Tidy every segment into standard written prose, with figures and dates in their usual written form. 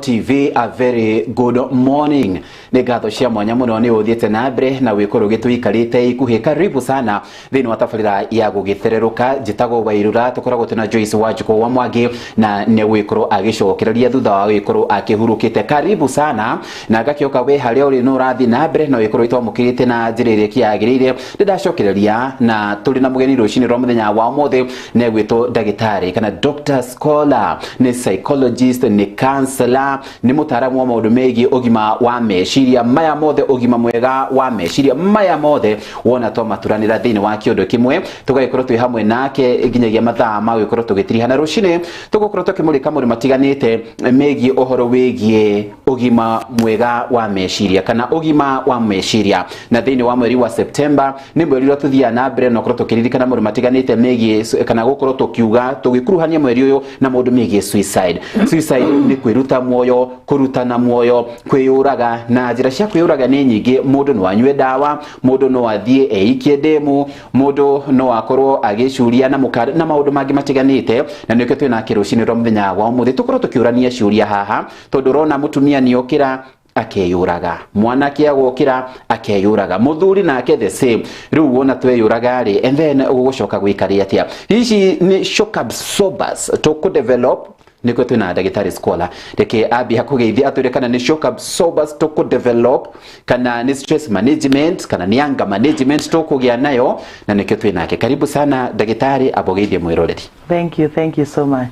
TV, a very good morning. Nĩ ngatho cia mwanya mũno nĩ ũthiĩte na mbere na wĩkorwo gĩtũikarĩte ikuhĩ. Karibu sana thĩinĩ wa tabarĩra ya gũgĩthererũka. Njĩtagwo Wairura, tũkoragwo twĩna Joyce Wanjikũ wa Mwangi na nĩ gwĩkorwo agĩcokereria thutha wa gwĩkorwo akĩhurũkĩte. Karibu sana na ngakĩoka we harĩa ũrĩ no ũrathiĩ na mbere na wĩkorwo itwamũkĩrĩte na njĩra ĩrĩa kĩagĩrĩire. Nĩ ndacokereria na tũrĩ na mũgeni rũcinĩ rwa mũthenya wa ũmũthĩ, nĩ egwĩtwo ndagĩtarĩ kana Dr. Scholar, nĩ psychologist, nĩ counselor, nĩ mũtaaramu wa maũndũ megiĩ ũgima wa meciria maya mothe, ũgima mwega wa meciria maya mothe wona twamaturanĩra thĩinĩ wa kĩũndũ kĩmwe. Tũgagĩkorwo twĩ hamwe nake nginyagia mathaa ma gũgĩkorwo tũgĩtiriha, na rũcinĩ tũgũkorwo tũkĩmũrĩka maũndũ matiganĩte megiĩ ũhoro wĩgiĩ ũgima mwega wa meciria kana ũgima wa meciria. Na thĩinĩ wa mweri wa September nĩ mweri ũrĩa tũthiaga na mbere na ũkorwo tũkĩririkana maũndũ matiganĩte megiĩ kana gũkorwo tũkiuga tũgĩkuruhania mweri ũyũ na maũndũ megiĩ suicide. Suicide nĩ kwĩruta muoyo, kũrutana muoyo, kwĩyũraga, na njĩra cia kwĩyũraga nĩ nyingĩ. Mũndũ no anyue ndawa, mũndũ no athiĩ eikie ndemu, mũndũ no akorwo agĩcuria na mũkanda na maũndũ mangĩ matiganĩte. Na nĩkĩo twĩnake rũcinĩ rwa mũthenya wa ũmũthĩ tũkorwo tũkĩũrania ciũria haha, tondũ ũrona mũtumia nĩokĩra akeyũraga, mwanake agokĩra akeyũraga, mũthuri nake the same. Rĩu wona tweyũraga rĩ, and then ũgũcoka gwĩkarĩ atĩa? Ici nĩ shock absorbers tũkũ develop. Nĩkĩo twĩna ndagĩtarĩ Scholar. Reke ambia kũgeithia atwĩre kana nĩ shock absorbers tũkũ develop, kana nĩ stress management, kana nĩ anger management tũkũgĩa nayo, na nĩkĩo twĩnake. Karibu sana ndagĩtarĩ, abogeithie mwĩroreri. Thank you, thank you so much.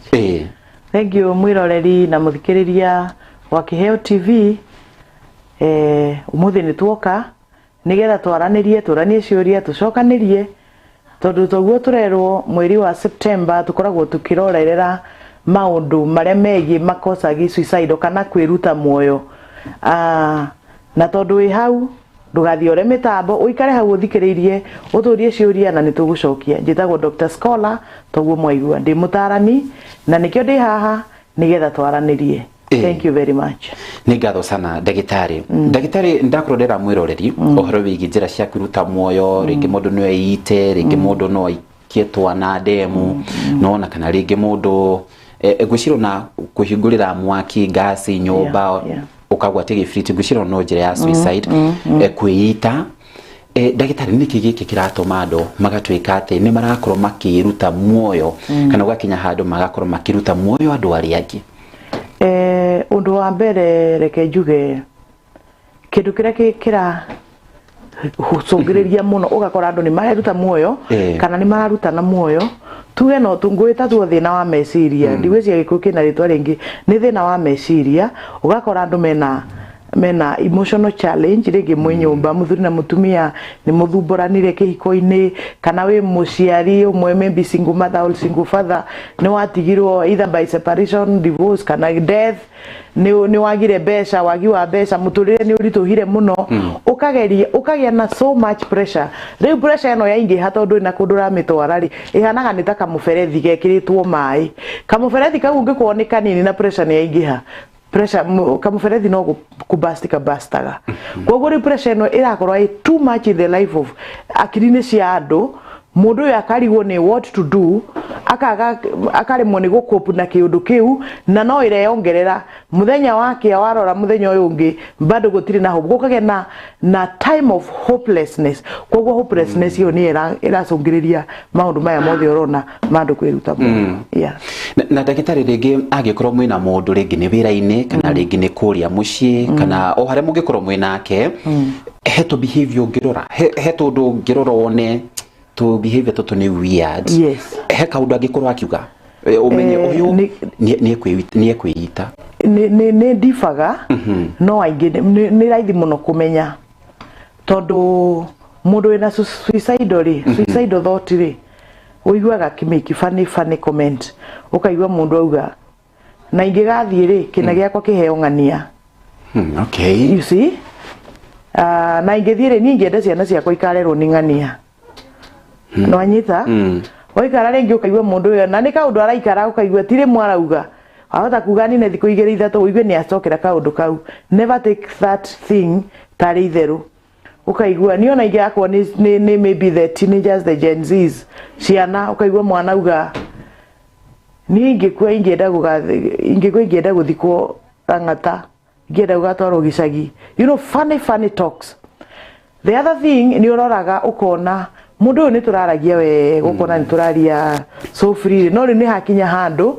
Thank you mwiroreri na muthikiriria wa Kiheo TV. Umuthi nĩ tuoka nigetha twaranirie, turanie ciũria, tucokanĩrie, tondu toguo turerwo mweri wa September tukoragwo tukirorerera maundu maria megiĩ makosagi suicide kana kwĩruta muoyo. Na tondu wĩ hau, ndugathiĩ ore mĩtambo, ũikare hau ũthikĩrĩirie, ũtũrie ciũria na nĩ tũgũcokia. Njĩtagwo Dr. Scholar, toguo mwaigua, ndĩ mũtarani na nĩkĩo ndĩ haha nĩgetha twaranĩrie. Thank you very much. Nĩ ngatho sana ndagĩtarĩ. Ndagĩtarĩ, ndakorwo ndĩra mwĩroreri ũhoro wĩgiĩ njĩra cia kwĩruta muoyo. Rĩngĩ mũndũ no eite, rĩngĩ mũndũ no aikie twana ndemu, nona kana rĩngĩ mũndũ ngwĩciria ona kũhingũrĩra mwaki ngasi nyũmba ũkagwatia gĩbiriti, ngwĩciria no njĩra ya suicide, kwĩita. Ndagĩtarĩ, nĩkĩ gĩkĩ kĩratũma andũ magatuĩka atĩ nĩ marakorwo makĩruta muoyo kana ũgakinya handũ magakorwo makĩruta muoyo andũ arĩa angĩ? Ũndũ wa mbere, reke njuge kĩndũ kĩrĩa kĩra cũngĩrĩria mũno ũgakora andũ nĩ mareruta muoyo kana nĩ mararutana muoyo, tuge no ngwĩta tuo thĩna wa meciria, ndigwĩciria Gĩkũyũ kĩna rĩtwa rĩngĩ, nĩ thĩna wa meciria. Ũgakora andũ mena emotional challenge, rĩngĩ mwĩ nyũmba mũthuri na mũtumia nĩ mũthumbũranire kĩhiko-inĩ, kana wĩ mũciari ũmwe, maybe single mother or single father, nĩ watigirwo either by separation, divorce kana death, nĩ wagire mbeca, wagi wa mbeca, mũtũrĩre nĩ ũritũhire mũno, ũkageria ũkagĩa na so much pressure. Rĩu pressure ĩno yaingĩha, tondũ ĩna kũndũ ũramĩtwara rĩ, ĩhanaga nĩ ta kamũberethi gekĩrĩtwo maĩ. Kamũberethi kau ũngĩkorwo nĩ kanini na pressure nĩ yaingĩha, pressure kamũberethi no kubasti kabastaga. Koguo rĩu pressure ĩno ĩrakorwo ĩ too much in the life of akiri-inĩ cia andũ. Mũndũ ũyũ akarigwo nĩ what to do, akaga, akaremwo nĩ gũcope na kĩũndũ kĩu, na no ĩreyongerera mũthenya wakĩa, warora mũthenya ũyũ ũngĩ bado gũtirĩ na hope, gũkagĩa na time of hopelessness. Koguo hopelessness ĩyo nĩyo ĩracũngĩrĩria maũndũ maya mothe ũrona ma andũ kwĩruta muoyo, yeah. Na ndagĩtarĩ, rĩngĩ angĩkorwo mwĩna mũndũ, rĩngĩ nĩ wĩra-inĩ kana rĩngĩ nĩ kũrĩa mũciĩ kana o harĩa mũngĩkorwo mwĩnake, he tũ behavior ũngĩrora, he tũndũ ũngĩrora wone tũ behavior tũtũ nĩ weird? Yes. He kaũndũ angĩkorwo akiuga ũmenye ũyũ nĩ ekwĩita? Nĩ ndibaga no aingĩ nĩ raithi mũno kũmenya, tondũ mũndũ wĩna suicidal rĩ, suicidal thought rĩ, ũiguaga kĩmĩki funny funny comment, ũkaigua mũndũ auga, "Na ingĩgathiĩ rĩ, kĩna gĩakwa kĩheo ng'ania." You see, "Na ingĩthiĩ rĩ, niĩ ingĩenda ciana ciakwa ikarerwo nĩ ng'ania." Nĩwanyita? Waikara rĩngĩ ũkaigua mũndũ ũyũ na nĩ kaũndũ araikara, ũkaigua ti rĩmwe arauga, wahota kuga nine thikũ igĩrĩ ithatũ, ũigue nĩ acokera kaũndũ kau. Never take that thing tarĩ itherũ. Ũkaigua niĩ ona ingĩ akwa nĩ maybe the teenagers, the Gen Zs, ciana, ũkaigua mwana auga, "Niĩ ingĩkua ingĩenda gũthikwo Lang'ata, ingĩenda gũgatwarwo gĩcagi. You know, funny funny talks. The other thing nĩ ũroraga ũkona mũndũ ũyũ nĩ tũraragia wega, ũkona nĩ tũraria so freely, no rĩu nĩ hakinya handũ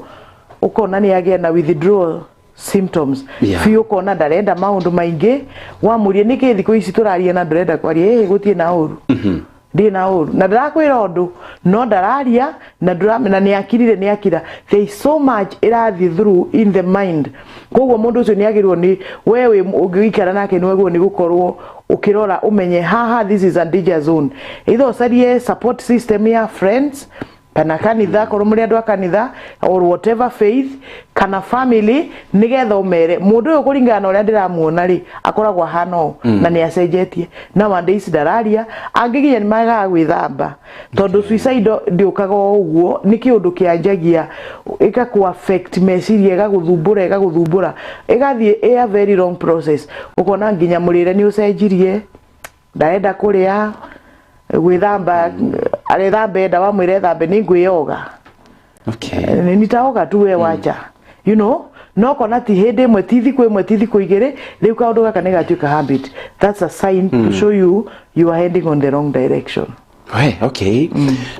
ũkona nĩ agĩa na withdrawal symptoms. Biũ ũkona ndarenda maũndũ maingĩ, wamũria nĩkĩ thikũ ici tũraria na ndũrenda kwaria, ĩĩ gũtirĩ na ũru, ndirĩ na ũru na ndĩrakwĩra ũndũ no ndararia na na nĩ akirire, nĩ akira. There is so much ĩrathiĩ through in the mind. Koguo mũndũ ũcio nĩ agĩrĩirwo nĩ we wĩ ũngĩikara nake nĩ wagĩrĩirwo nĩ gũkorwo ũkĩrora ũmenye haha this is a danger zone. Either ũcarie support system ya friends kana kanitha, korwo mũrĩ andũ a kanitha or whatever faith, kana family, nĩgetha ũmere mũndũ ũyũ kũringana na ũrĩa ndĩramuona rĩ akoragwo ahana ũũ na nĩ acenjetie nowadays ndararia, angĩ nginya nĩ magaga gwĩthamba tondũ suicide ndĩũkaga o ũguo, nĩ kĩũndũ kĩanjagia ĩgakũ affect meciria, ĩgagũthumbũra ĩgagũthumbũra, ĩgathiĩ ĩ a very long process, ũkona nginya mũrĩre nĩ ũcenjirie, ndarenda kũrĩa, gwĩthamba arethamba enda wamwĩra ethambe nĩ ngwĩyoga. Nitaoga tu we wacha, you know, no kona ti hĩndĩ ĩmwe, ti thikũ ĩmwe, ti thikũ igĩrĩ, rĩu kaũndũ gaka nĩ gatuĩka habit. That's a sign to show you you are heading on the wrong direction. We, okay.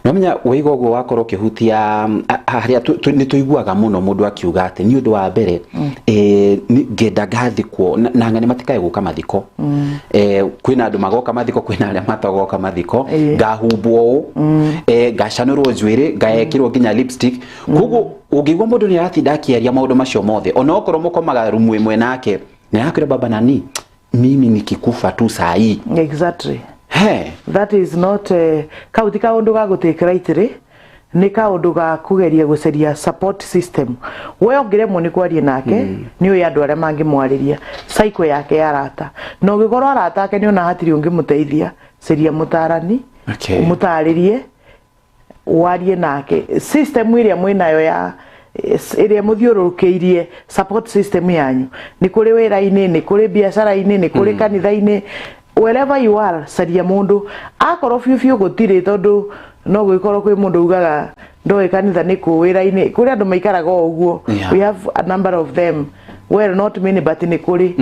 No menya wĩiga ũguo wakorwo ũkĩhutia harĩa nĩ tũiguaga mũno mũndũ akiuga atĩ nĩ ũndũ wa mbere ngenda ngathikwo na ng'ani matikae gũka mathiko. Kwĩna andũ magoka mathiko, kwĩna arĩa matagoka mathiko, ngahumbwo ũũ, ngacanũrwo njuĩrĩ, ngaekĩrwo nginya lipstick. Koguo ũngĩigua mũndũ nĩ aratinda akĩaria maũndũ macio mothe, ona okorwo mũkomaga rumu ĩmwe nake, nĩ arakwĩra baba nani, mimi nikikufa tu saa hii. Exactly. He. That is not kau ti kaundu ga gutake lightly, ni kaundu ga kugeria guceria support system. We ũngĩremwo nĩ kwaria nake, nĩ ũĩ andũ arĩa mangĩmwarĩria cycle yake ya arata, na ũngĩkorwo arata ake nĩ ona hatirĩ ũngĩmũteithia, ceria mũtarani, ũmũtarĩrie, warie nake. System ĩrĩa mwĩnayo ya ĩrĩa mũthiũrũrũkĩirie support system yanyu, nĩ kũrĩ wĩra-inĩ, nĩ kũrĩ biacara-inĩ, nĩ kũrĩ kanitha-inĩ, wherever you are, caria mũndũ. Akorwo biũ biũ gũtirĩ, tondũ no gwĩkorwo kwĩ mũndũ ugaga ndoĩ kanitha nĩ kũ, wĩra-inĩ kũrĩ andũ maikaraga o ũguo. We have a number of them, well not many but nĩ kũrĩ.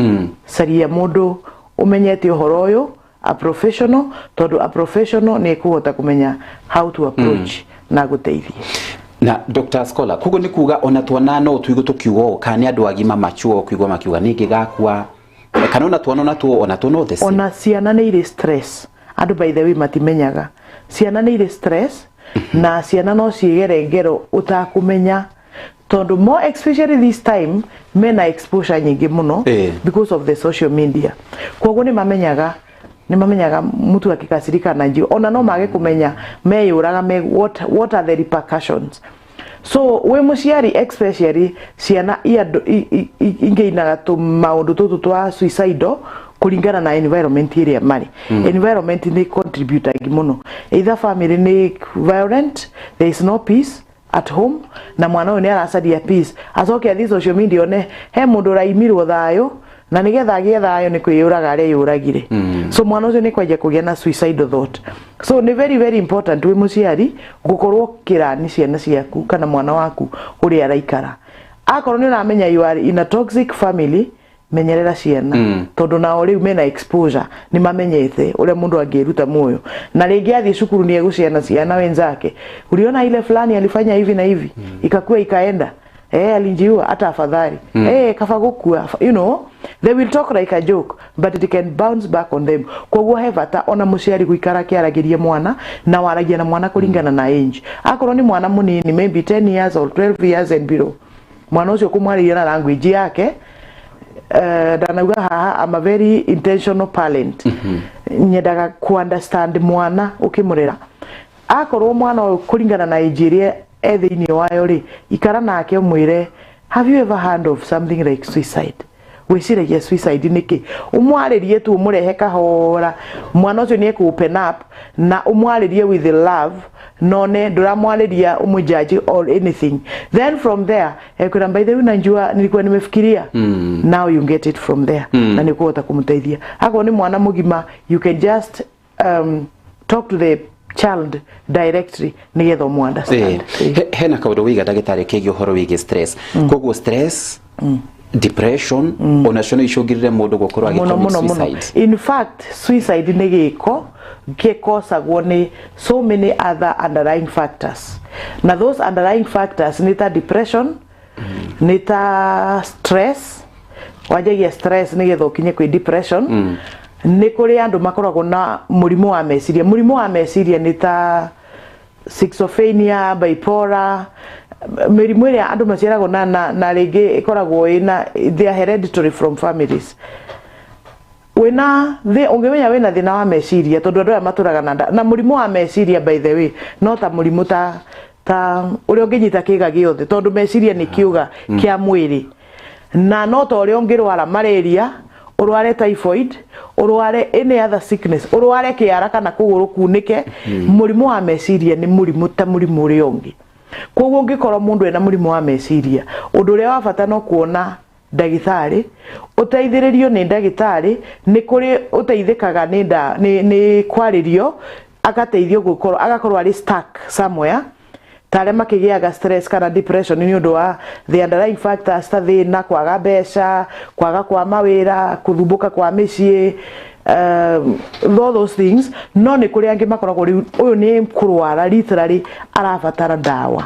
Caria mũndũ ũmenyete ũhoro ũyũ, a professional, tondũ a professional nĩ ekũhota kũmenya how to approach na gũteithia. Na Dr. Scholar, koguo nĩ kuga ona twana no tũigue tũkiuga ũũ, kana nĩ andũ agima mature kũigua makiuga nĩ ngĩgakua, kana ona twana onatuo onatuo no the same. Ona ciana nĩ irĩ stress, andũ by the way matimenyaga ciana nĩ irĩ stress, na ciana no ciĩgere ngero ũtakũmenya, tondũ more especially this time mena exposure nyingĩ mũno because of the social media. Koguo nĩ mamenyaga mtu akikasirika na njio, ona no mage kũmenya meyũraga me, what are the repercussions. So we mũciari especially ciana ingĩinaga tũmaũndũ tũtũ twa suicidal kũringana na environment ĩrĩa marĩ. Environment nĩ contributor mũno. Either family nĩ violent, there is no peace at home, na mwana ũyũ nĩ aracaria peace, acoke athiĩ social media one he mũndũ ũraimirwo thayũ, na nĩgetha agĩe thayũ nĩ kwĩyũraga areyũragire. So mwana ũcio nĩ kwanjia kũgĩa na suicidal thought. So nĩ very very important wĩ mũciari gũkorwo ũkĩrani ciana ciaku kana mwana waku ũrĩa araikara. Akorwo nĩ ũramenya you are in a toxic family, menyerera ciana, tondũ nao rĩu mena exposure, nĩ mamenyete ũrĩa mũndũ angĩruta muoyo, na rĩngĩ athiĩ cukuru nĩ egũciana ciana wenzake, uliona ile fulani alifanya hivi na hivi, ikakua ikaenda, alinjiua hata afadhali, kafa gukua, you know, they will talk like a joke but it can bounce back on them. Koguo he bata ona mũciari gũikara akĩaragĩria mwana, na waragia na mwana kũringana na age. Akorwo nĩ mwana mũnini maybe 10 years or 12 years and below, mwana ũcio kũmwarĩria na language yake. Ndanauga haha I'm a very intentional parent. Nyendaga ku understand mwana ũkĩmũrera. Akorwo mwana ũyũ kũringana na age ĩrĩa e thĩinĩ wayo rĩ, ikara nake ũmwĩre, have you ever heard of something like suicide? Wĩciragia suicide nĩkĩ? Ũmwarĩrie tu, ũmũrehe kahora, mwana ũcio nĩ ekũ open up, na ũmwarĩrie with love, none ndũramwarĩria ũmũjudge or anything. Then from there ekwĩra, by the way, unajua nilikuwa nimefikiria. Now you get it from there. Na nĩ ũkũhota kũmũteithia. Akorwo nĩ mwana mũgima, you can just talk to the child directly nĩgetha ũmũ understand. Hena kaũndũ wĩiga ndagĩtarĩ kegiĩ ũhoro wĩgiĩ stress. Koguo stress Depression onacio no icũngĩrĩre mũndũ gũkorwo Mũno. agĩ commit Mũno mũno. suicide. In fact, suicide nĩ gĩko gĩkosagwo nĩ so many other underlying factors, na those underlying factors nĩ ta depression, nĩ ta stress. Wanjagia stress nĩgetha ũkinye kwĩ depression. Nĩ kũrĩ andũ makoragwo na mũrimũ wa meciria. Mũrimũ wa meciria nĩ ta schizophrenia, bipolar, mĩrimũ ĩrĩa andũ maciaragwo na rĩngĩ ĩkoragwo ĩna, they are hereditary from families. Wĩna ũngĩmenya wĩna thĩna wa meciria, tondũ andũ aya matũraga na mũrimũ wa meciria, by the way, no ta mũrimũ ta ũrĩa ũngĩnyita kĩga gĩothe, tondũ meciria nĩ kĩũga kĩa mwĩrĩ, na no ta ũrĩa ũngĩrwara malaria, ũrware typhoid, ũrware any other sickness, ũrware kĩara kana kũgũrũ kunĩke. Mũrimũ wa meciria nĩ mũrimũ ta mũrimũ ũrĩa ũngĩ. Koguo ũngĩkorwo mũndũ ena mũrimũ wa meciria, ũndũ ũrĩa wa bata no kuona ndagĩtarĩ, ũteithĩrĩrio nĩ ndagĩtarĩ. Nĩ kũrĩ ũteithĩkaga nĩ kwarĩrio, agateithio gũkorwo agakorwo arĩ stuck somewhere, ta arĩa makĩgĩaga stress kana depression nĩ ũndũ wa the underlying factors, ta thĩna, kwaga mbeca, kwaga kwa mawĩra, kũthumbũka kwa mĩciĩ, all those things. No nĩ kũrĩ angĩ makoragwo rĩu ũyũ nĩ kũrwara, literally arabatara ndawa.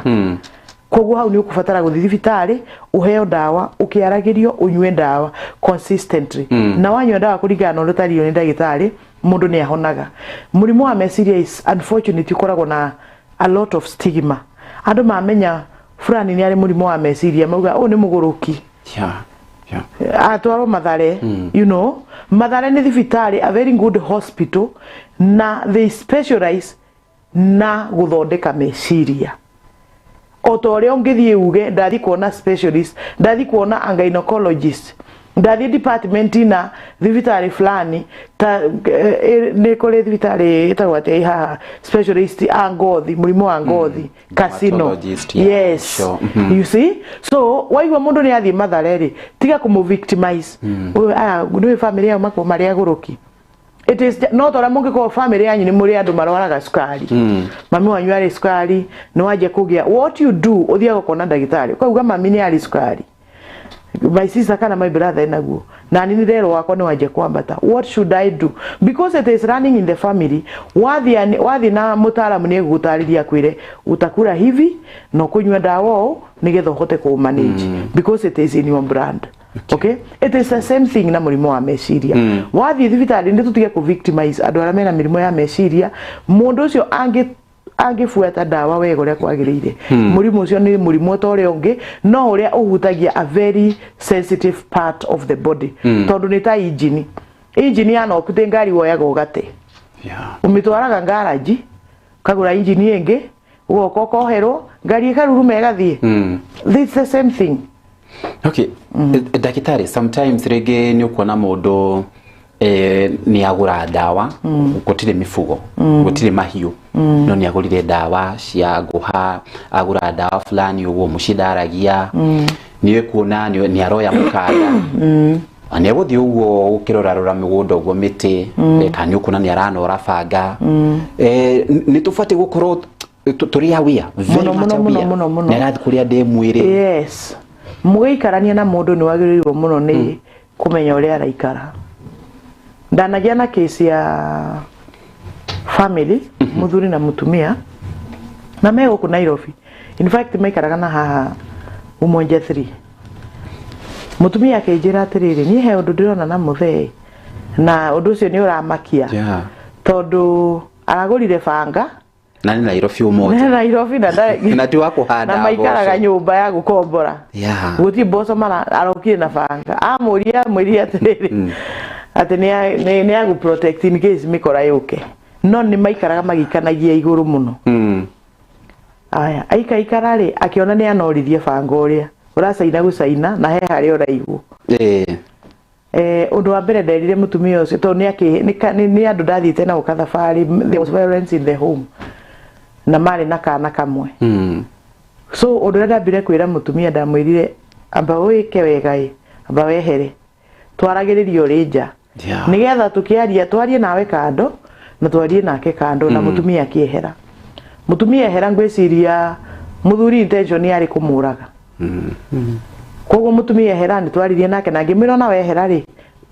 Koguo hau nĩ ũkũbatara gũthiĩ thibitarĩ, ũheo ndawa, ũkĩaragĩrio, ũnyue ndawa consistently. Na wanyua ndawa kũringana na ũrĩa ũtarĩirio nĩ ndagĩtarĩ, mũndũ nĩ ahonaga. Mũrimũ wa meciria is unfortunately ũkoragwo na a lot of stigma. Andũ mamenya fulani nĩ arĩ mũrimũ wa meciria, mauga ũyũ nĩ mũgũrũki, atwarwo Mathare. Mathare nĩ thibitarĩ, a very good hospital, na they specialize na gũthondeka meciria. O ta ũrĩa ũngĩthiĩ uge ndathi kuona specialist, ndathi kuona a gynecologist, ndathi department na thibitarĩ fulani, ta nĩ kũrĩ thibitarĩ ĩtagwo atĩa ĩ haha, specialist a ngothi, mũrimũ wa ngothi, Casino. Dermatologist, yeah, yes. sure. You see, so waigua mũndũ nĩ athiĩ Mathare rĩ, tiga kũmũ victimize. Ũyũ, aya nĩ family yao makorwo marĩ agũrũki. It is no ta ũrĩa mũngĩkorwo family yanyu nĩ mũrĩ andũ marwaraga cukari, mami wanyu arĩ cukari, nĩ wanjia kũgĩa, what you do, ũthiaga ũkona ndagĩtarĩ, ũkauga mami nĩ arĩ cukari, my sister kana my brother enaguo, na nini rero wakwa nĩ wanjia kwambata, what should I do? Because it is running in the family. Wathiĩ na mũtaaramu nĩ egũgũtarĩria, akwĩre utakula hivi na ũkũnyua ndawa ũũ nĩgetha ũhote kũ manage, because it is in your brand. Okay, it is the same thing na mũrimũ wa meciria. Wathiĩ thibitarĩ, nĩ tũtige kũ victimize andũ arĩa mena mĩrimũ ya meciria. Mũndũ ũcio angĩbuata ndawa wega ũrĩa kwagĩrĩire, mũrimũ ũcio nĩ mũrimũ ta ũrĩa ũngĩ, no ũrĩa ũhutagia a very sensitive part of the body, tondũ nĩ ta injini. Injini yanokute ngari woyaga ũgate, ũmĩtwaraga ngaraji, ũkagũra injini ĩngĩ, ũgoka ũkoherwo, ngari ĩkaruruma ĩgathiĩ. It's the same thing. Okay, ndagĩtarĩ, sometimes rĩngĩ nĩ ũkuona mũndũ nĩ agũra ndawa, gũtirĩ mĩfugo, gũtirĩ mahiũ, no nĩ agũrire ndawa cia ngũha, agũra ndawa fulani ũguo, mũciĩ ndaragia, nĩ kuona nĩ aroya mũkanda na nĩ egũthiĩ ũguo gũkĩrorarora mĩgũnda ũguo mĩtĩ, kana nĩ ũkuona nĩ aranora banga. Nĩ tũbatiĩ gũkorwo tũrĩ aware, very Mũno, much mũno, mũno, aware. Mũno, mũno. Nĩ arathiĩ kũrĩa ndĩ mwĩrĩ. Yes, mũgĩikarania na mũndũ nĩ wagĩrĩirwo mũno nĩ kũmenya ũrĩa araikara. Ndanagĩa na case ya family, mũthuri na mũtumia, na me gũkũ Nairobi. In fact, maikaraga na haha Umoja 3. Mũtumia akĩnjĩra atĩrĩrĩ, niĩ he ũndũ ndĩrona na mũthee, na ũndũ ũcio nĩ ũramakia, tondũ aragũrire banga. Na nĩ Nairobi ũmũthĩ. Na Nairobi na Na ti wa kũhanda na maikaraga mboco. Nyũmba ya gũkombora. Gũtirĩ mboco mara, arokire na banga. Amũria, amwĩrire atĩrĩrĩ, atĩ nĩ agũ protect in case mĩkora yũke, no nĩ maikaraga magĩikanagia igũrũ mũno. Aya aikaikara rĩ, akĩona nĩ anorithie banga ũrĩa ũracaina gũcaina na he harĩa ũraigwo. Ũndũ wa mbere nderire mũtumia ũcio, tondũ nĩ andũ ndathiĩte nao kathabarĩ, there was violence in the home na marĩ na kana kamwe. So ũndũ ũrĩa ndambire kwĩra mũtumia, ndamwĩrire, amba wĩke wega ĩ, amba wehere, twaragĩrĩrie ũrĩ nja, nĩgetha tũkĩaria twarie nawe kando na twarie nake kando. Na mũtumia akĩehera. Mũtumia ehera, ngwĩciria mũthuri intention yarĩ kũmũraga. Koguo mutumia ehera nĩ twaririe nake na ngĩmwĩra ona wehera rĩ,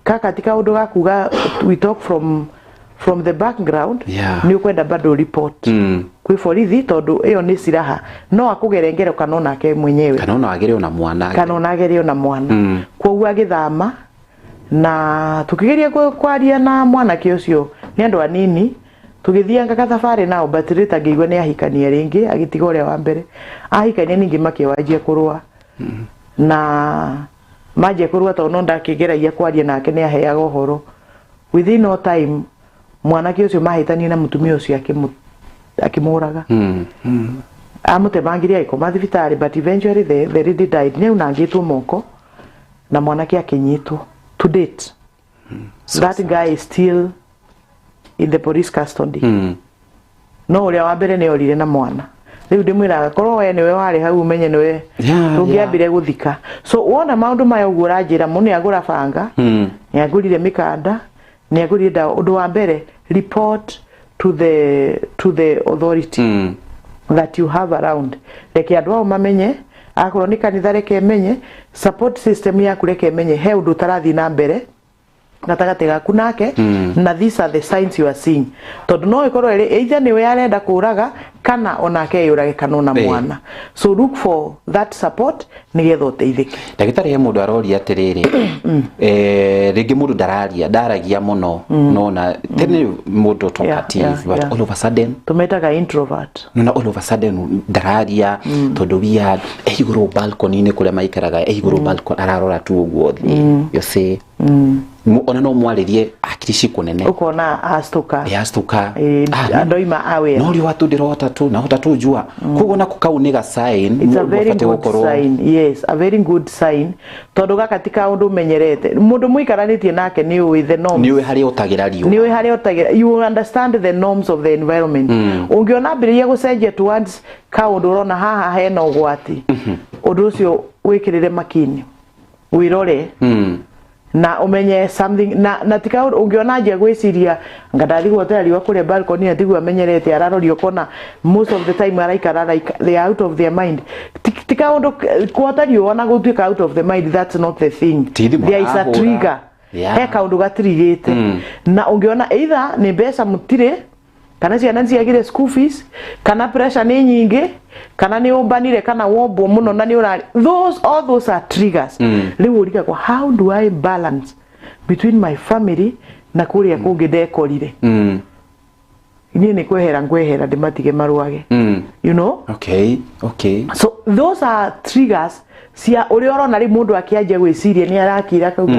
kaka ti kaũndũ ga kuga we talk from the background. Nĩ ũkwenda bado report kwĩ borithi tondũ ĩyo nĩ silaha, no akũgere ngero kana onake mwenyewe, kana ona agere ona mwana, kana ona agere ona mwana. Koguo agĩthama na tukigeria kwaria na mwanake ũcio nĩ andũ anini, tũgĩthianga gathabarĩ nao, but later ngĩigua nĩ ahikania rĩngĩ, agĩtiga ũrĩa wa mbere ahikania, ningĩ makĩwanjia kũrũa. Na manjia kũrũa tondũ no ndakĩgeragia kwaria nake nĩ aheaga ũhoro. Within no time mwanake ũcio mahĩtanie na mũtumia ũcio akĩmũraga. Amũtemangire agĩkoma thibitarĩ, but eventually the lady died. Nĩ aunangĩtwo moko na mwanake akĩnyitwo. To date, So that sad. guy is still in the police custody. No ũrĩa wa mbere nĩ orire na mwana. Rĩu ndĩmwĩraga korwo we nĩwe warĩ hau ũmenye nĩwe tũngĩambire gũthika. So wona maũndũ maya ũguo ũranjĩra, mũndũ nĩ agũra banga, nĩ agũrire mĩkanda, nĩ agũrire ndawa. Ũndũ wa mbere, report to the authority that you have around. Reke andũ ao mamenye, akorwo nĩ kanitha reke menye, support system yaku reke menye he ũndũ ũtarathiĩ na mbere gatagatĩ gaku nake, na these are the signs you are seeing, tondũ no ĩkorwo ĩrĩ either nĩwe arenda kũraga kana onake eyũrage kana ona mwana. So look for that support nĩgetha ũteithĩke. Ndagĩtarĩ, he mũndũ aroria atĩrĩrĩ, rĩngĩ mũndũ ndararia, ndaragia mũno, nona tene mũndũ talkative, but all of a sudden tũmetaga introvert. Nona all of a sudden ndararia, tondũ we are igũrũ balcony-inĩ kũrĩa maikaraga, igũrũ balcony ararora tu ũguo thĩ, you see. Ona no mwarĩrie akiri cikũnene, ũkona astuka. Yastuka. Andũ aima aware. No rĩu watu ndĩrota tu nahota tu jua, koguo nako kau nĩ ga sign. It's a very mũbatiĩ good sign. Yes, a very good sign, tondũ gaka ti kaũndũ ũmenyerete. Mũndũ mũikaranĩtie nake nĩ ũĩ the norms. Nĩ ũĩ harĩa ũtagĩra riũa. Nĩ ũĩ harĩa ũtagĩra. You will understand the norms of the environment. Ũngĩona ambĩrĩria gũcenjia towards kaũndũ ũrona haha hena ũgwati, ũndũ ũcio wĩkĩrĩre makini, wĩrore na umenye something na tika ũngĩona anjia gwĩciria nga ndathi guotera riũa kũrĩa balcony na tiguo amenyerete araroria, ũkona most of the time araikara like they are out of their mind. Ti kaũndũ kuota riũa na gũtuĩka out of the mind, that's not the thing. Ti thimũ There is a arahũra. trigger. He kaũndũ gatirigĩte, na ũngĩona either nĩ mbeca mũtirĩ, kana ciana ciagire school fees, kana pressure nĩ nyingĩ, kana nĩ ũmbanire, kana wombwo mũno na nĩ ũrari, those all those are triggers. Rĩu ũrigagwo, how do I balance between my family na kũrĩa kũngĩ ndekorire? Niĩ nĩ kwehera ngwehera ndĩmatige marũage. So those are triggers cia ũrĩa ũrona rĩu mũndũ akĩanjia gwĩciria nĩ arakira kauga,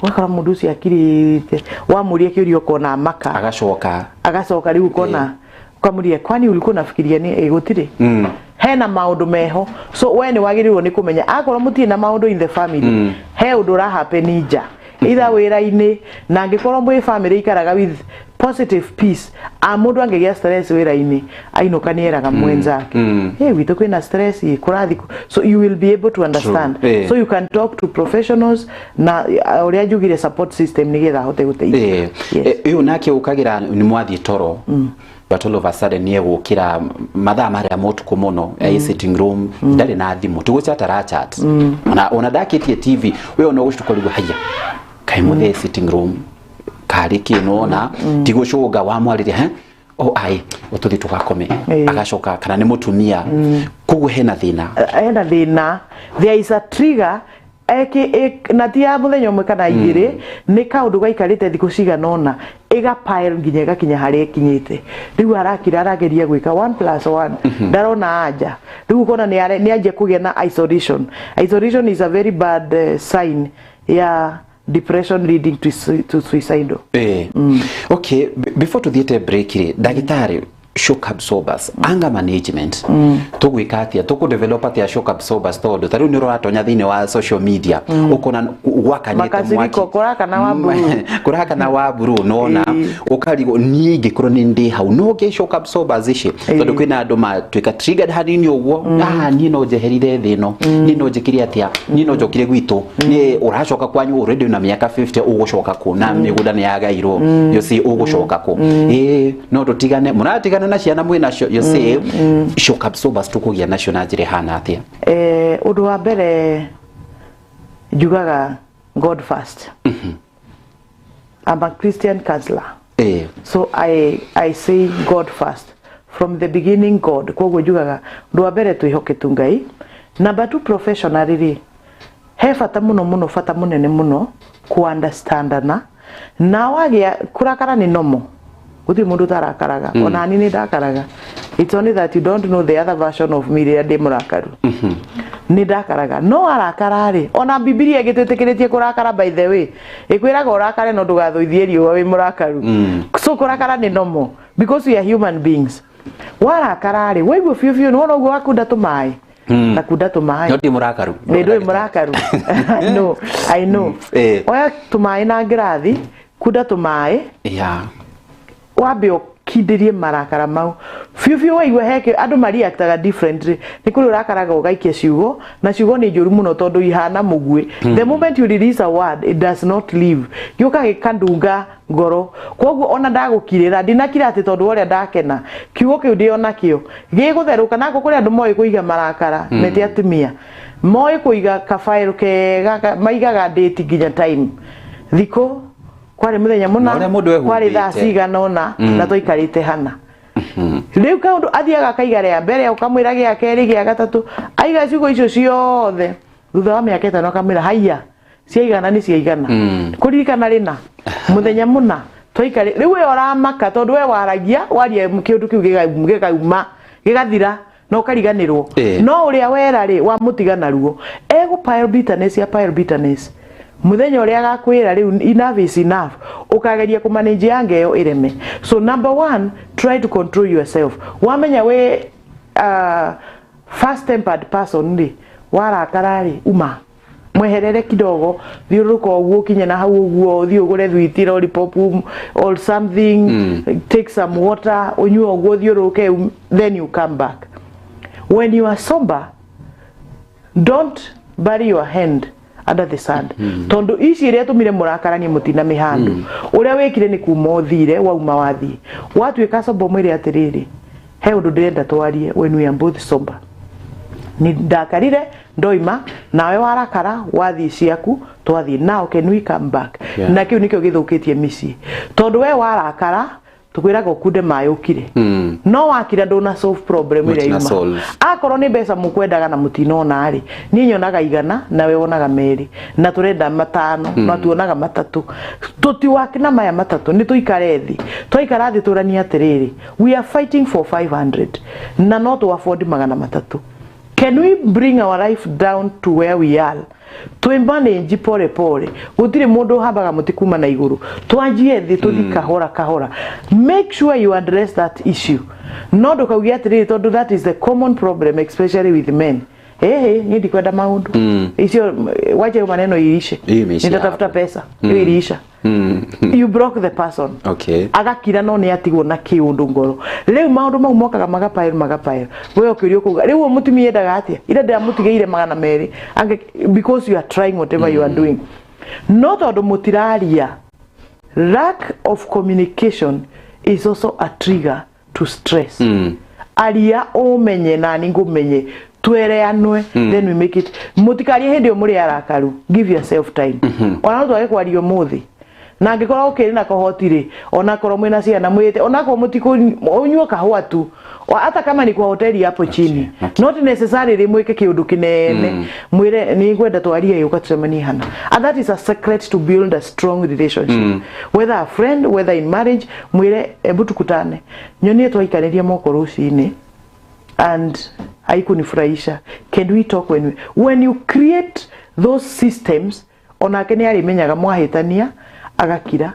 ũgakora mũndũ ũcio akirĩte, wamũria kĩũria ũkona maka. Agacoka. Agacoka rĩu ũkona ũkamũria, kwani ulikuwa unafikiria ni gũtirĩ hena maũndũ meho. So we nĩ wagĩrĩirwo nĩ kũmenya akorwo mũtirĩ na maũndũ in the family, he ũndũ ũrahappen nja, either wĩra-inĩ, na angĩkorwo mwĩ family ikaraga with positive peace, a mũndũ angĩgĩa stress wĩra-inĩ ainũka nĩ eraga mwenzake, "Hey, gwitũ kwĩna stress kũrathi," so you will be able to understand. So you can talk to professionals na ũrĩa njugire support system nĩgetha ahote gũteithia. Yes. Ũyũ nake ũkagira nĩ mwathiĩ toro, but all of a sudden nĩ egũkĩra mathaa marĩa ma ũtukũ mũno, sitting room ndarĩ na thimũ, tũgũchat arachat, ona ndakĩtie TV, we ona ũgũcituka rĩu, haya kaĩ mũthee sitting room karĩ kĩ, nona ti gũcũnga wamwarĩria, he oh ai ũtũthi tũgakome. Agacoka kana nĩ mũtumia, koguo hena thĩna. Hena thĩna, there is a trigger eki na ti ya mũthenya ũmwe kana igĩrĩ, nĩ kaũndũ gaikarĩte thikũ cigana ũna, ĩga pile nginya ĩgakinya harĩa ĩkinyĩte. Rĩu arakira arageria gwĩka 1 plus 1, ndarona anja. Rĩu ũkona nĩ anjia kũgĩa na isolation. Isolation is a very bad sign ya depression leading to suicidal. Okay, before tuthiĩte break rĩ, ndagĩtarĩ, shock absorbers, anger management, tũgwĩka atĩa, tũkũ develop atĩa shock absorbers, tondũ ta rĩu nĩ ũratonya thĩinĩ wa social media ũkona gwakanĩte Makasiriko, mwaki. kũrakana wa blue. Kũrakana wa blue, nona ũkarigwo niĩ ingĩkorwo nĩ ndĩ hau no ngĩ shock absorbers ici, tondũ kwĩna andũ matuĩka triggered hanini ũguo, ah, niĩ no njeherire thĩ ĩno, niĩ no njĩkire atĩa, niĩ no njokire gwitũ, niĩ ũracoka kwanyu already na mĩaka 50, ũgũcoka kũ na mĩgũnda nĩ yagairwo, you see, ũgũcoka kũ, ĩĩ no tũtigane, mũratigana na ciana mwĩ nacio, you see. Shock absorbers tũkũgĩa nacio na njĩra ĩhana atĩa? Ũndũ wa mbere, Njugaga God first. I'm a Christian counselor. So I say God first. From the beginning, God. Koguo njugaga ũndũ wa mbere twĩhoke tu Ngai. Number two, professionally rĩ, he bata mũno mũno, bata mũnene mũno ku understandana na wagĩa kũrakara nĩ normal. Gũtirĩ mũndũ ũtarakaraga. Ona niĩ nĩ ndakaraga. It's only that you don't know the other version of me rĩrĩa ndĩ mũrakaru. Nĩ ndakaraga, no arakara rĩ, ona Bibilia ĩgĩtwĩtĩkĩrĩtie kũrakara. By the way, ĩkwĩraga ũrakare no ndũgathũithie riũa wĩ mũrakaru. So kũrakara nĩ normal because we are human beings. Warakara rĩ, waigua biũ biũ nĩ wona ũguo wakunda tũmaĩ na kunda tũmaĩ. No ndi mũrakaru. Nĩ ndũĩ mũrakaru. I know, I know. Oya tũmaĩ na ngirathi, kunda tũmaĩ, wambe ũkindĩrie marakara mau biũ biũ. Waigua heke andũ mareactaga differently. Nĩ kũrĩ ũrakaraga ũgaikia ciugo, na ciugo nĩ njũru mũno tondũ ihana mũguĩ. The moment you release a word, it does not leave, gĩũka gĩkandunga ngoro. Koguo ona ndagũkirĩra, ndinakira atĩ tondũ wa ũrĩa ndakena, kiugo kĩu ndĩ onakĩo gĩgũtherũka. Nako kũrĩ andũ moĩ kũiga marakara, mete atumia moĩ kũiga kabaĩrũ kega, maigaga date nginya time, thikũ kwarĩ mũthenya mũna, Na ũrĩa mũndũ kwarĩ thaa ehumbĩte. Cigana ũna na twaikarĩte hana. Rĩu kaũndũ athiaga akaiga rĩa mbere, ũkamwĩra gĩa kerĩ, gĩa gatatũ, aiga ciugo icio ciothe, thutha wa mĩaka 5 akamwĩra, "Haiya, ciaigana, nĩ ciaigana." Kũririkana rĩna mũthenya mũna twaikari. Rĩu we ũramaka tondũ we waragia, waria kĩũndũ kĩu gĩkauma, gĩgathira na ũkariganĩrwo. No ũrĩa wera rĩ, wamũtiga naruo, egũ pile bitterness ya pile bitterness. Mũthenya ũrĩa agakwĩra rĩu enough is enough, ũkageria kũmanage yanga ĩyo ĩreme. So number one, try to control yourself. Wamenya wĩ fast tempered person rĩ, warakara rĩ, uma mweherere kidogo, thiũrũrũka ũguo, ũkinye na hau ũguo, ũthiĩ ũgũre thwiti, lollipop or something, take some water, ũnyue ũguo, thiũrũrũke, then you come back when you are sober. Don't bury your hand under the sand, tondu ici iria tumire mũrakaranie mũtina mĩhandu. Ũrĩa wĩkire nĩ kuma ũthire, wauma wathiĩ watuĩka sober, mwĩre atĩrĩrĩ, "He ũndũ ndĩrenda twarie when we are both sober. Ni ndakarire ndoima, nawe warakara wathiĩ ciaku, twathiĩ. Now can we come back?" Na kĩu nĩkĩo gĩthũkĩtie mĩciĩ, tondũ we warakara tukwĩraga ũkunde maĩ ũkire, no wakira ndũna solve problem ĩrĩa Mũtina yuma. Solve. Akorwo nĩ mbeca mũkwendaga na mũtinona rĩ, niĩ nyonaga 100 nawe wonaga 2, na tũrenda 5, na tuonaga 3, tũtiwaki na maya 3. Nĩ tũikare thĩ, twaikara thĩ tũranie atĩrĩrĩ, we are fighting for 500 na no tũ afford 300. Can we bring our life down to where we are, twĩ manage pole pole? Gũtirĩ mũndũ ũhambaga mũtĩ kuma na igũrũ. Twanjie thĩ, tũthi kahora kahora. Make sure you address that issue. No ndũkauge atĩrĩrĩ, tondũ that is the common problem, especially with men, "Ehe, niĩ ndikwenda maũndũ icio, wacha hiyo maneno iishe." Hiyo imeishia "Nitatafuta hapo. pesa." Hiyo iliisha. You broke the person. Agakira, no nĩ atigwo na kĩũndũ ngoro. Rĩu maũndũ mau mokaga magapaĩro magapaĩro, we ũkĩũrio kuga rĩu ũyũ mũtumia endaga atĩa, ira ndĩramũtigĩire 200. Because you are trying whatever you are doing, no tondũ mũtiraria. Lack of communication is also a trigger to stress. Aria ũmenye nani ngũmenye, twereanwe, then we make it. Mũtikarie hĩndĩ ĩyo mũrĩ arakaru. Give yourself time. Ona no twage kwaria ũmũthĩ, na angĩkorwo ũkĩrĩ na kohoti rĩ, onakorwo mwĩna ciana mwĩte, onakorwo mũtikũ ũnyue kahũa tu, hata kama ni kwa hoteli hapo chini. Not necessarily mwĩke kĩũndũ kĩnene. Mwĩre, "Nĩ ngwenda twarie, yũka tucemanie hana." And that is a secret to build a strong relationship, whether a friend, whether in marriage. Mwĩre, "Ebu tukutane, nyonie twaikanĩria moko rũcinĩ and haikunifurahisha. Can we talk?" When you create those systems, onake nĩ arĩmenyaga mwahĩtania agakira.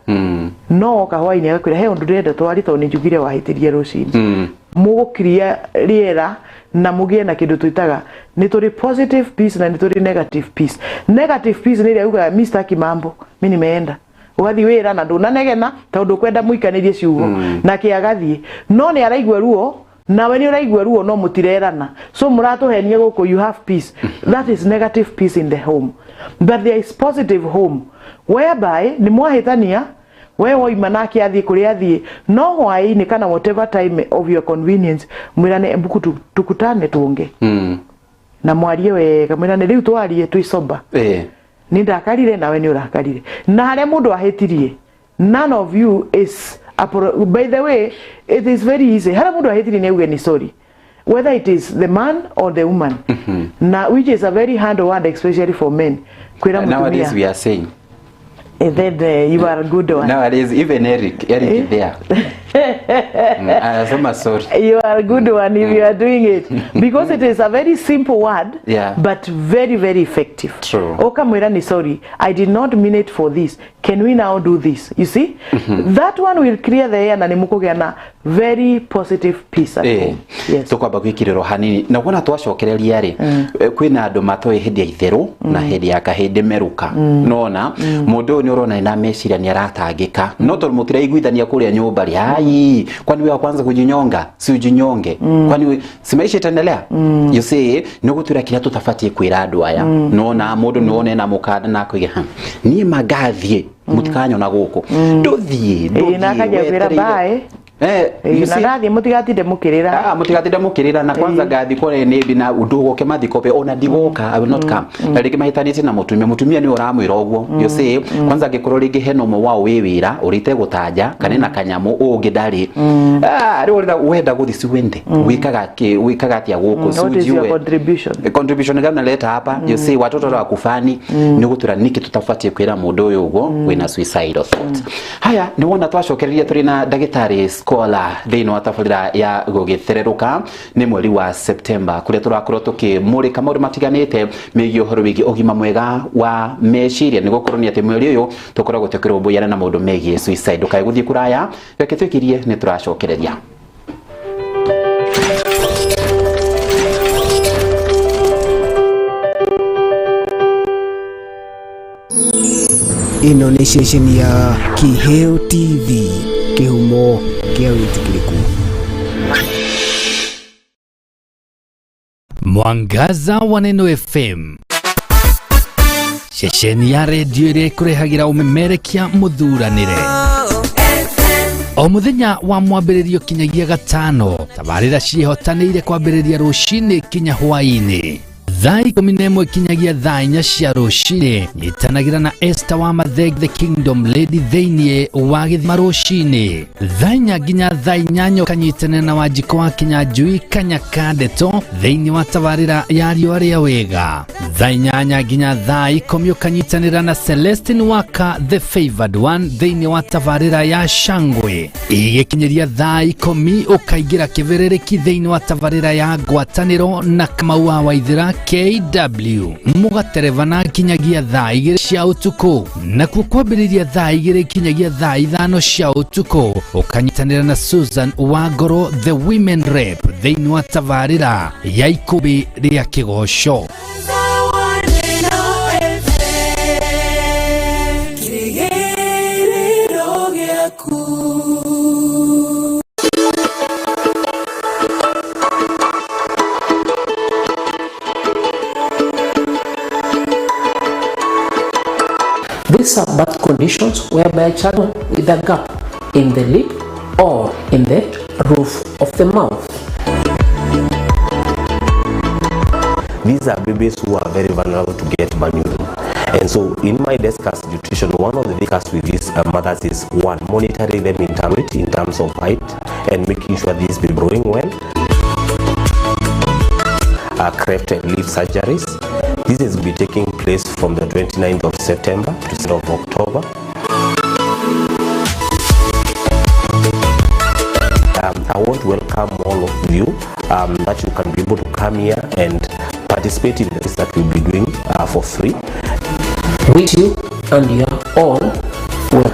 No oka hwainĩ agakwĩra, "He ũndũ ndĩrenda twari, tondũ nĩ njugire wahĩtĩrie rũcinĩ." Mũgũkiria rĩera na mũgĩe na kĩndũ twĩtaga, nĩ tũrĩ positive peace na nĩ tũrĩ negative peace. Negative peace nĩ ĩrĩa ugaga, "Mi sitaki mambo, mi nimeenda." Ũgathiĩ wĩra na ndũnanegena tondũ ũkwenda mũikanĩrie ciugo nake agathiĩ, no nĩ araigua ruo, nawe nĩ ũraigua ruo, no mũtirerana, so mũratũhenia gũkũ. You have peace. That is negative peace in the home. But there is positive home whereby nĩ mwahĩtania, we woima nake athiĩ kũrĩa athiĩ, no hwaĩ-inĩ kana whatever time of your convenience, mwĩrane, "Embuku tukutane tuonge," na mwarie wega, mwĩrane, "Rĩu twarie twĩ sober." Ni ndakarire nawe ni urakarire na haria mundu ahitirie, none of you is, by the way, it is very easy. Haria mundu ahitirie ni uge ni sorry, whether it is the man or the woman. Na which is a very hard word, especially for men. Kwira Nowadays we are saying, and then you are a good one. Nowadays even Eric is there. I'm sorry. You are a good one if you are doing it, because it is a very simple word, but very, very effective. True. Okamwira ni sorry, I did not mean it for this. Can we now do this? You see, that one will clear the air na nimukugea na very positive peace at home. Yes. Tukwamba gwikiriro hanini na kuona twacokereria ri kwina andu matoe hindi ya itheru na hindi ya kahindi meruka. Nona mundu uyu ni urona na meciria ni aratangika, no tondu mutiraiguithania kuria nyumba ri, ai kwani wewe kwanza kujinyonga, si ujinyonge, kwani si maisha itaendelea. You see, no gutura kiria tutabatie kwira andu aya. Nona mundu ni wone na mukanda na kuiga ni magathie mutikanyona guku nduthie nduthie na kaja kwira bye. Na mutigatinde mukirira. Mutigatinde mukirira na kwanza ngathi kore ni na undu mathiko pe ona ndigoka, I will not come. Na ringi mahitanite na mutumia, mutumia ni uramwira uguo. You see, kwanza angikorwo ringi hena umwe wao wi wira urite gutanja kana na kanyamu ungi ndari. Riu urenda wenda guthi si wende wikaga wikaga atia guku si ujiwe contribution contribution gana leta hapa. You see, watoto wa kufani ni gutura niki tutabatie kwira mundu uyu uguo wina suicidal thoughts. Haya ni wona twacokereria turi na ndagitari Scholar thiini wa tabarira ya gugĩthererũka nĩ mweri wa September kuria tũrakorwo tũkĩmũrĩka maũndũ matiganĩte megiĩ ũhoro wĩgiĩ ũgima mwega wa meciria, nĩ gũkorwo nĩ atĩ mweri ũyũ tũkoragwo tũkĩrũmbũyana na maũndũ megiĩ suicide. Ndũkae gũthiĩ kũraya, reke twĩkirie nĩ tũracokereria. Ĩno nĩ ceceni ya Kiheo TV, kĩhumo kĩa wĩtĩkĩrĩku. Mwangaza wa Neno FM, ceceni ya redio ĩrĩa ĩkũrehagĩra ũmemerekia mũthuranĩre o mũthenya wa mwambĩrĩrio kinyagia gatano. Tabarĩra ciĩhotanĩire kwambĩrĩria rũcinĩ kinya hwaĩ-inĩ thaa 11 kinyagia thaa 4 cia rũcinĩ. Nyitanagĩra na Esther wa Matheg the Kingdom Lady thĩinĩ wa gĩthima rũcinĩ thaa 4 nginya thaa 8, ũkanyitanĩra na Wanjikũ wa Kinyanjui Kanyaka Ndeto thĩinĩ wa tabarĩra ya riũa rĩa wega. Thaa 8 nginya thaa 10 ũkanyitanĩra na Celestine Waka the Favored One thĩinĩ wa tabarĩra ya Shangwe. Igĩkinyĩria thaa 10 ũkaingĩra kĩbĩrĩrĩki thĩinĩ wa tabarĩra ya Ngwatanĩro na Kamau wa Waithĩra KW mũgaterevana kinyagia thaa 2 cia ũtukũ, nakuo kwambĩrĩria thaa 2 kinyagia thaa 5 cia ũtukũ ũkanyitanĩra na Susan Wangoro the Women Rep thĩinĩ wa tabarĩra ya Ikũmbĩ rĩa Kĩgoco. These are birth conditions whereby a child with a gap in the lip or in the roof of the mouth. These are babies who are very vulnerable to get malnutrition. And so in my desk as nutrition, one of the things with these mothers is one, monitoring them in terms of height and making sure these be growing well. Cleft and lip surgeries. This is be taking place from the 29th of September to the 2nd of October. I want to welcome all of you that you can be able to come here and participate in this that we'll be doing for free. With you and your all well.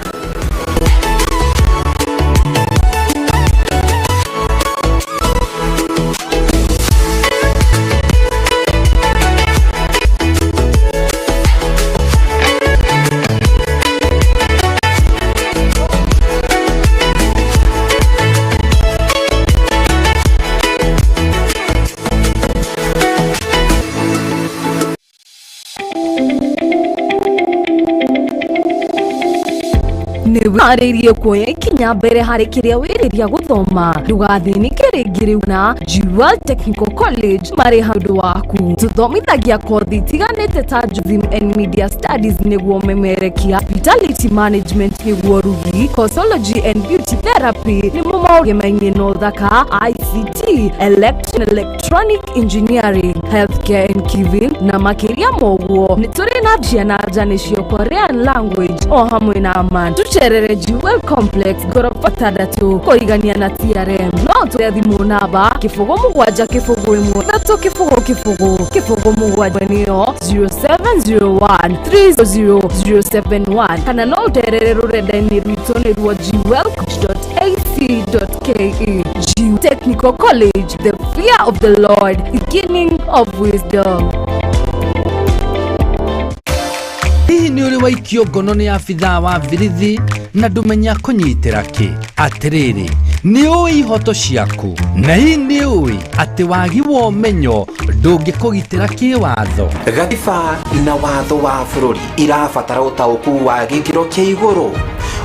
Arĩrie kuoya ikinya mbere harĩ kĩrĩa wĩrĩria gũthoma ndũgathĩnĩke rĩngĩ rĩu na Jewel Technical College. College marĩ handũ waku. Tũthomithagia kothi itiganĩte ta Journalism and Media Studies nĩguo memerekia, Hospitality Management nĩguo rugi, Cosology and Beauty Therapy nĩmo maũndũ mainĩ na ũthaka, ICT, Electronic Engineering, Healthcare and Giving na makĩria moguo. Nĩ tũrĩ na ciana nja nĩcio Korean language o hamwe na man. Tũcerere Jewel Complex ngoroba 6 kũrigania na TRM. No tũre thimũ namba 0 7 0 1 3 0 0 0 7 nĩyo 0701 300 071 kana no ũterere rũrenda-inĩ rwitũ nĩruo jewel.ac.ke. Jewel Technical College, the fear of the Lord, beginning of wisdom. Hihi nĩ ũrĩ waikio ngono nĩ abithaa wa birithi na ndũmenya kũnyitĩra kĩ? Atĩrĩrĩ, nĩ ũĩ ihoto ciaku? Na hihi nĩ ũĩ atĩ wagi wa ũmenyo ndũngĩkũgitĩra kĩwatho? Gatiba na watho wa bũrũri irabatara ũtaũku wa gĩkĩro kĩa igũrũ.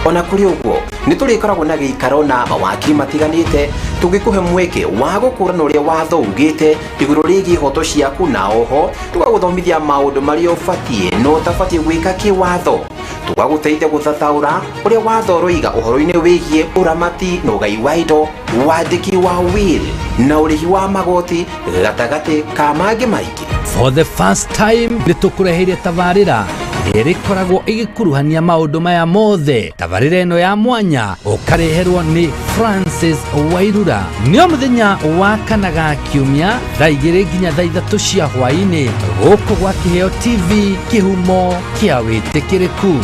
Ona kũrĩ ũguo, nĩ tũrĩkoragwo na gĩikaro na mawakiri matiganĩte tũngĩkũhe mweke wa gũkũrana ũrĩa watho ugĩte igũrũ rĩgiĩ ihoto ciaku, na oho tũgagũthomithia maũndũ marĩa ũbatiĩ na ũtabatiĩ gwĩka kĩwatho. Tũgagũteithia gũthathaũra ũrĩa watho ũroiga ũhoro-inĩ wĩgiĩ ũramati na ũgai wa indo, wandĩki wa will na ũrĩhi wa magoti gatagatĩ ka mangĩ maingĩ. For the first time nĩ tũkũreheire tabarĩra ĩrĩa ĩrĩkoragwo ĩgĩkuruhania maũndũ maya mothe. Tabarĩra ĩno ya mwanya ũkareherwo nĩ Francis Wairura nĩ o mũthenya wa kana ga kiumia thaa 2 nginya thaa 3 cia hwaĩ-inĩ gũkũ gwa Kĩheo TV, kĩhumo kĩa wĩtĩkĩrĩku.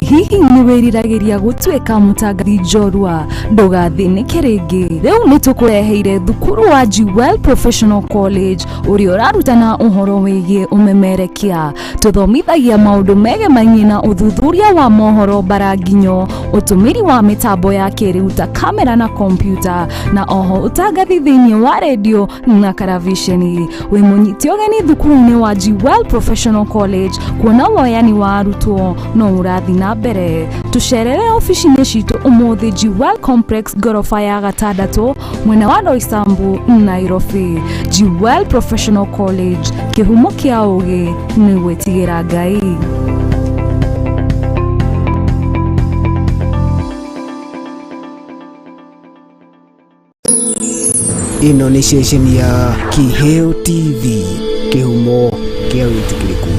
Hihi nĩ wĩriragĩria gũtuĩka mũtangathi njorua? Ndũgathĩnĩke rĩngĩ, rĩu nĩ tũkũreheire thukuru wa Jewel Professional College ũrĩa ũrarutana ũhoro wĩgiĩ ũmemerekia. Tũthomithagia maũndũ megemainie na ũthuthuria wa mohoro mbaranginyo, ũtũmĩri wa mĩtambo ya kĩrĩu ta kamera na kompiuta, na oho ũtangathi thĩinĩ wa redio na karaviceni. Wĩ mũnyite ũgeni thukuru-inĩ wa Jewel Professional College kuona woyani wa arutwo no ũrathiĩ na mbere. Tũcerere obici-inĩ citũ ũmũthĩ Jewel Complex ngoroba ya 6 mwena wa Roysambu, Nairobi. Jewel Professional College, kĩhumo kĩa ũgĩ nĩ gwĩtigĩra Ngai. Ĩno nĩ ceceni ya Kĩheo TV, kĩhumo kĩa wĩtĩkĩrĩku.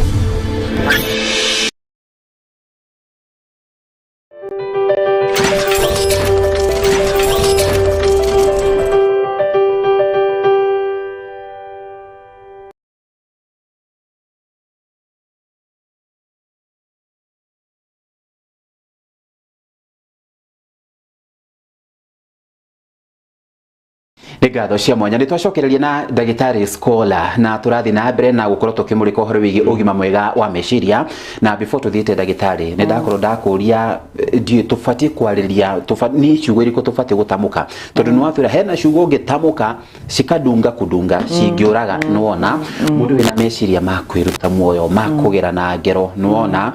Nĩ ngatho cia mwanya nĩ twacokereria na ndagĩtarĩ Scholar na tũrathiĩ na mbere na gũkorwo tũkĩmũrĩka ũhoro wĩgiĩ ũgima mwega wa meciria. Na before tũthiĩte ndagĩtarĩ, nĩ ndakorwo ndakũria ndiũĩ tũbatiĩ kwarĩria nĩ ciugo irĩkũ tũbatiĩ gũtamũka, tondũ nĩ watwĩra hena ciugo ũngĩtamũka cikadunga kudunga cingĩũraga. Nĩwona mũndũ wĩna meciria ma kwĩruta muoyo, ma kũgera na ngero, nĩwona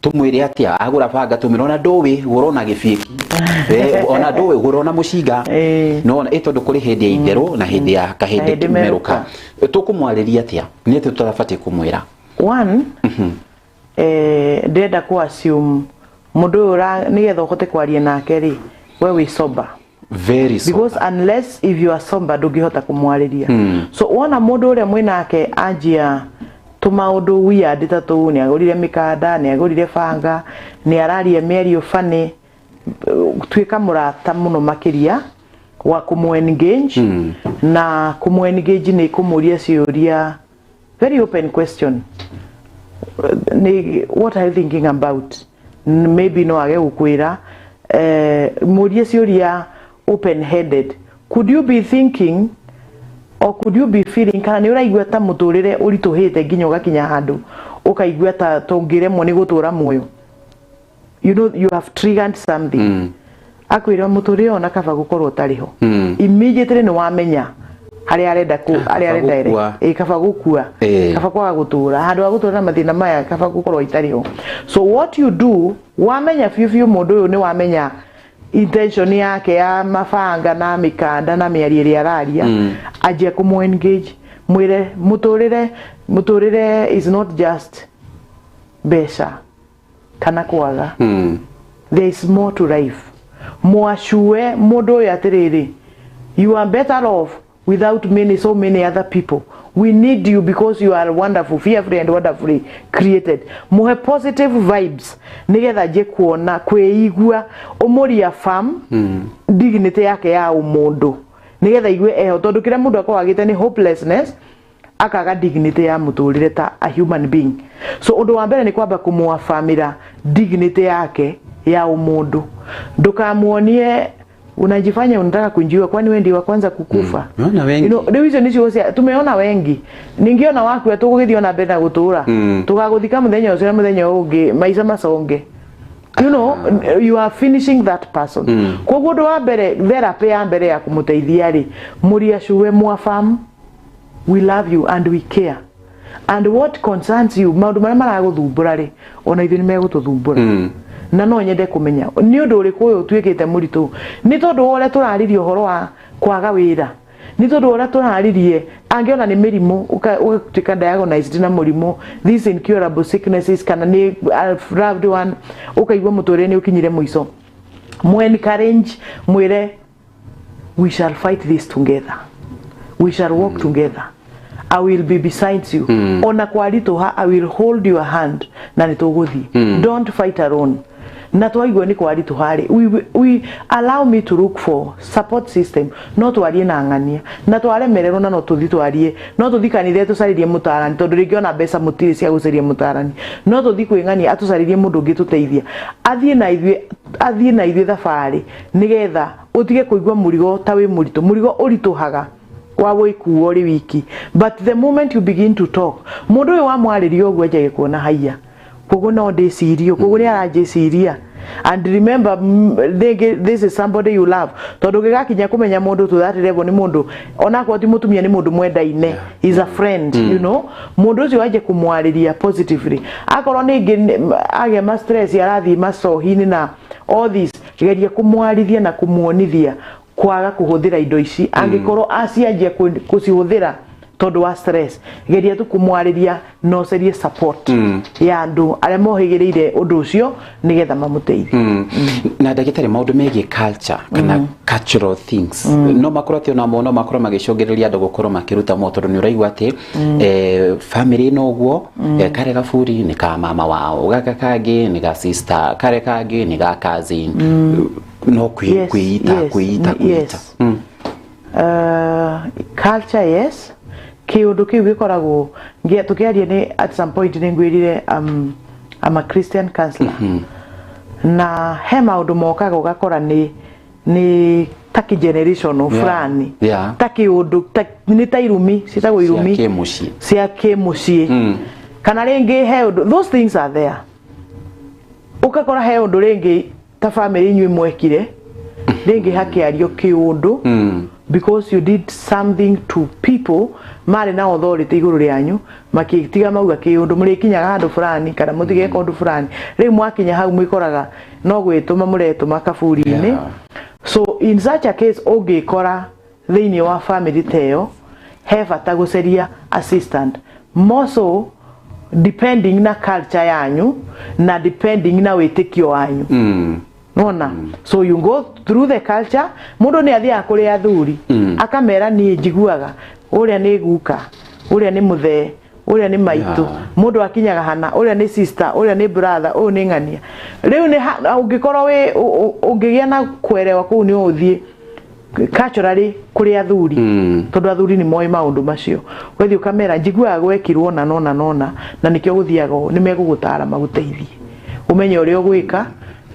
tũmwĩre atĩa? Agũra banga tũmwĩre ona ndũĩ gũra ona gĩbiĩki, ona ndũĩ gũra ona mũcinga, nĩwona tondũ kũrĩ hĩndĩ ya itherũ na hĩndĩ ya kahĩndĩ merũka. Tũkũmwarĩria atĩa? Nĩ atĩ tũtabatiĩ kũmwĩra? One, ndĩrenda ku assume mũndũ ũyũ nĩgetha ũhote kwaria nake rĩ, we wĩ sober. Very sober. Because unless if you are sober ndũngĩhota kũmwarĩria. So wona mũndũ ũrĩa mwĩnake anjia tũmaũndũ weird ta tũu, nĩ agũrire mĩkanda, nĩ agũrire banga, nĩ araria mĩario funny, tuĩka mũrata mũno makĩria wa kũmũ engage. Na kũmũ engage nĩ kũmũria ciũria, very open question, nĩ what are you thinking about? Maybe no age gũkwĩra. Mũrie ciũria open headed. Could you be thinking or could you be feeling, kana nĩ ũraigua ta mũtũrĩre ũritũhĩte nginya ũgakinya handũ ũkaigua ta tũngĩremwo nĩ gũtũra muoyo? You know you have triggered something. Akwĩra mũtũrĩre ona kaba gũkorwo ũtarĩ ho. Immediately nĩ wamenya Harĩa arenda ku harĩa arenda ere. Gũkua. Ĩ, kaba gũkua. Kaba kwaga gũtũra handũ ha gũtũra na mathĩna maya, kaba gũkorwo itarĩ ho. So what you do, wamenya biũ biũ mũndũ ũyũ, nĩ wamenya intention yake ya mabanga na mikanda na mĩario ĩrĩa araria, anjia kũmũ engage, mwĩre mũtũrĩre is not just mbeca kana kwaga. There is more to life. Mwacue mũndũ ũyũ atĩrĩrĩ, you are better off without many, so many other people. We need you because you are wonderful, fearfully and wonderfully created. Muhe positive vibes nigetha nje kuona kwĩigua, ũmũria fam dignity yake ya ũmũndũ, nigetha igue eho, tondũ kĩrĩa mũndũ akoragwo agĩte nĩ hopelessness, akaga dignity ya mũtũrĩre ta a human being. So ũndũ wa mbere nĩ kwamba kũmũafamĩra dignity yake ya ũmũndũ. Ndũkamuonie unajifanya unataka kunjiua, kwani wewe ndiye wa kwanza kukufa? Umeona wengi. Rĩu icio nĩcio tumeona wengi. Ningĩona wakua, tũgũgĩthiĩ ona mbere na gũtũra, tũgagũthika mũthenya ũcio na mũthenya ũyũ ũngĩ maica maconge. You are finishing that person. Koguo ũndũ wa mbere, therapy ya mbere ya kũmũteithia rĩ, mũriacuwe, mwafam we love you and we care, and what concerns you, maũndũ marĩa maragũthumbũra rĩ, ona ithuĩ nĩ megũtũthumbũra, na no nyende kũmenya nĩ ũndũ ũrĩkũ ũyũ ũtuĩkĩte mũritũ. Nĩ tondũ wa ũrĩa tũraririe ũhoro wa kwaga wĩra, nĩ tondũ wa ũrĩa tũraririe, angĩona nĩ mĩrimũ, ũgatuĩka diagnosed na mũrimũ, these incurable sicknesses, kana nĩ a loved one, ũkaigua mũtũrĩre nĩ ũkinyire mũico. Mu encourage, mwĩre we shall fight this together, we shall walk together, I will be beside you. Ona kwaritũha, I will hold your hand na nĩ tũgũthiĩ. Don't fight alone. Na twaigua nĩ kwaritũha rĩ, we allow me to look for support system. No twarie na ng'ania na twaremererwo, na no tũthi twarie, no tũthi kanitha tũcaririe mũtarani, tondũ rĩngĩ ona mbeca mũtirĩ cia gũcaria mũtarani. No tũthi kwĩ ng'ania atũcaririe mũndũ ũngĩ tũteithia, athiĩ na ithuĩ thabarĩ, nĩgetha ũtige kũigua mũrigo ta wĩ mũritũ. Mũrigo ũritũhaga wa gwĩkuo ũrĩ wiki, but the moment you begin to talk, mũndũ ũyũ wamwarĩria ũguo anjagia kuona haiya, koguo no ndĩcirie, koguo nĩ aranjĩciria. And remember, rĩngĩ this is somebody you love, tondũ gĩgakinya kũmenya mũndũ to that level, nĩ mũndũ onakorwo ti mũtumia, nĩ mũndũ mwendaine, is a friend. Mũndũ ũcio wanjie kũmwarĩria positively. Akorwo nĩngĩ agĩa ma stress, arathiĩ macohi-inĩ na all this, geria kũmwarithia na kũmuonithia kwaga kũhũthĩra indo ici. Angĩkorwo acianjia kũcihũthĩra tondũ wa stress, geria tu kũmwarĩria na ũcarie support ya andũ arĩa mohĩgĩrĩire ũndũ ũcio, nĩgetha mamũteithie. Na ndagĩtarĩ, maũndũ megiĩ culture kana cultural things no makorwo atĩ onamo no makorwo magĩcũngĩrĩria andũ gũkorwo makĩruta mo, tondũ nĩ ũraigua atĩ family ĩno ũguo, karĩa gaburi nĩ ka mama wao, gaka kangĩ nĩ ga sister, karĩa kangĩ nĩ ga cousin, no kwĩita kwĩita kwĩita. Culture, yes, kiundu kiu gikoragwo tukiaria ni at some point ni ngwirire I'm a Christian counselor, na he maundu mokaga ugakora ni ta generational fulani, ta kiundu ni ta irumi, ciĩtagwo irumi cia kĩmũciĩ. Cia kĩmũciĩ, kana rĩngĩ he ũndũ, those things are there. Ũgakora he ũndũ rĩngĩ ta family inyuĩ mwekire, rĩngĩ hakĩario kĩũndũ because you did something to people marĩ na authority igũrũ rĩanyu, makĩtiga mauga kĩũndũ mũrĩkinyaga handũ fulani kana mũtigeka ũndũ fulani. Rĩu mwakinya hau, mwĩkoraga no gwĩtũma mũretũma kaburi-inĩ. So in such a case, ũngĩkora thĩinĩ wa family ta ĩyo, he bata gũcaria assistant, more so depending na culture yanyu na depending na wĩtĩkio wanyu. Nona so you go through the culture. Mundu nĩ athiaga kũrĩ athuri, akamera niĩ njiguaga ũrĩa nĩ guka, ũrĩa nĩ mũthee, ũrĩa nĩ maitũ. Mũndũ akinyaga hana, ũrĩa nĩ sister, ũrĩa nĩ brother, ũyũ nĩ ng'ania. Rĩu nĩ ũngĩkorwo wĩ ũngĩgĩa na kwerewa kũu, nĩ ũgũthiĩ culturally kũrĩ athuri, tondũ athuri nĩ moĩ maũndũ macio. Ũgathiĩ ũkamera njiguaga gwekirwo na nona nona, na nĩkĩo gũthiaga ũũ. Nĩ megũgũtara, magũteithie ũmenye ũrĩa ũgwĩka,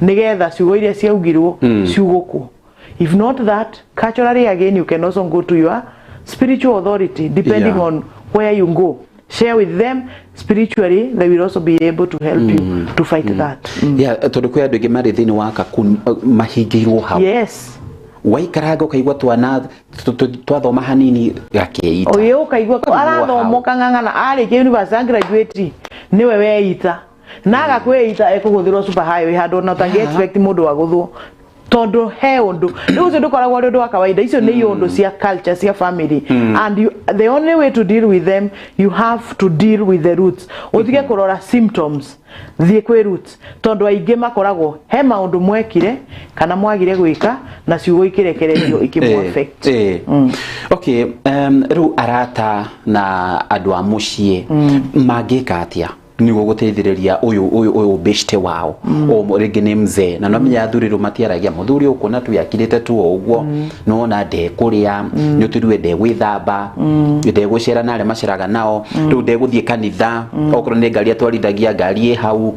nĩgetha ciugo iria ciaugirwo ciugũkwo. If not that, culturally again, you can also go to your spiritual authority, depending on where you go, share with them spiritually, they will also be able to help you to fight that. Yeah, tondũ kwĩ andũ aingĩ marĩ thĩinĩ wa kakuni mahingĩirwo hau. Yes. Waikaranga ũkaigua twana twathoma hanini gakeita. Oye ũkaigua arathoma ũkang'ang'ana arĩkia university graduate niwe weita. Na agakwĩita ekũgũthĩrwo super highway handũ ona ũtangĩ expect mũndũ agũthwo. Tondu he undu riu ucio ndukoragwo uri undu wa kawaida icio ni undu cia culture cia family and you, the only way to deal with them you have to deal with the roots utige kurora symptoms thie kwi roots tondu aingi makoragwo he maundu mwekire kana mwagire gwika na ciugo ikirekererio ikimu affect. Okay, riu arata na andu a mucii mangika atia niguo guteithiriria uyu beshte wao o ringi ni mzee na no menya athuri ru matiaragia muthuri ukona tu yakirite tu uguo no na nde kuria ni utirwe nde gwithamba nde gucera na aria maceraga nao riu nde guthie kanitha okorwo ni ngari atwarithagia ngari hau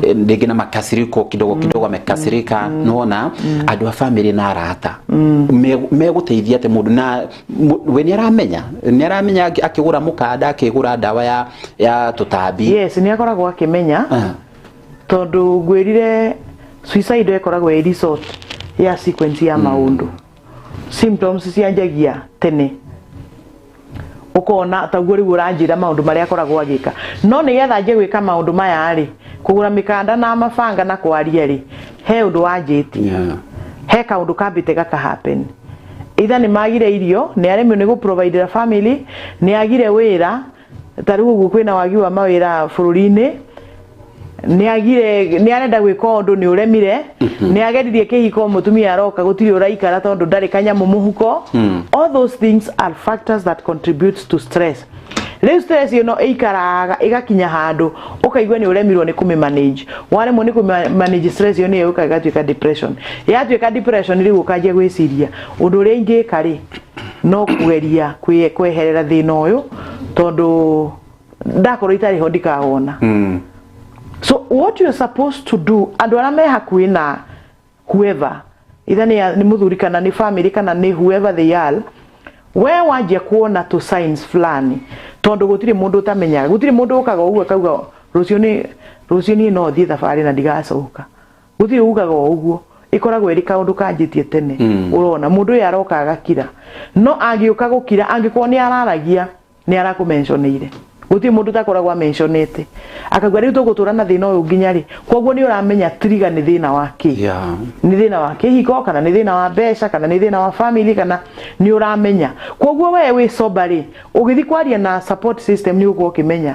ringi na makasiriko kidogo kidogo amekasirika nona andu a family na arata meguteithia ate mundu na we ni aramenya akigura mukanda akigura ndawa ya tutambi. Yes, ni akoragwo akimenya tondu ngwirire suicide ikoragwo ĩ result ya sequence ya maundu symptoms cianjagia tene ukona taguo riu uranjira maundu maria akoragwo agika no nigetha nje gwika maundu maya ri kugura mikanda na mabanga na kwaria ri he undu wanjitie he kaundu kambite gaka happen either ni magire irio ni aremio ni gu provide family ni agire wira ta riu uguo kwina wagi wa mawira bururi-ini ni agire ni arenda gwika undu ni uremire ni ageririe kihiko mutumia aroka gutiri uraikara tondu ndari kanyamu muhuko. All those things are factors that contribute to stress. Riu stress ino ikaraga igakinya handu ukaigua ni uremirwo ni kumi manage waremwo ni kumi manage stress iyo ni yuka igatuika depression yatuika depression riu ukanjia gwiciria undu uria ingika ri no kugeria kweherera thina uyu tondu ndakorwo itari ho ndikawona. So what you're supposed to do andu aria me hakuhi na whoever either ni muthuri kana ni family kana ni whoever they are we wanjia kuona to signs fulani tondu gutiri mundu utamenyaga gutiri mundu ukaga uguo akauga rucio ni no thie thabari na ndigacoka gutiri ugaga uguo ikoragwo iri kaundu kanjitie tene urona mundu uyu aroka agakira no angiuka gukira angikorwo ni araragia ni arakumentioneire gutiri mundu utakoragwo amentionete akauga riu tugutura na thina uyu nginya ri koguo ni uramenya trigger ni thina wa ki ni thina wa kihiko kana ni thina wa mbeca kana ni thina wa family kana ni uramenya koguo we wi sober ri ugithi kwaria na support system ni uguo ukimenya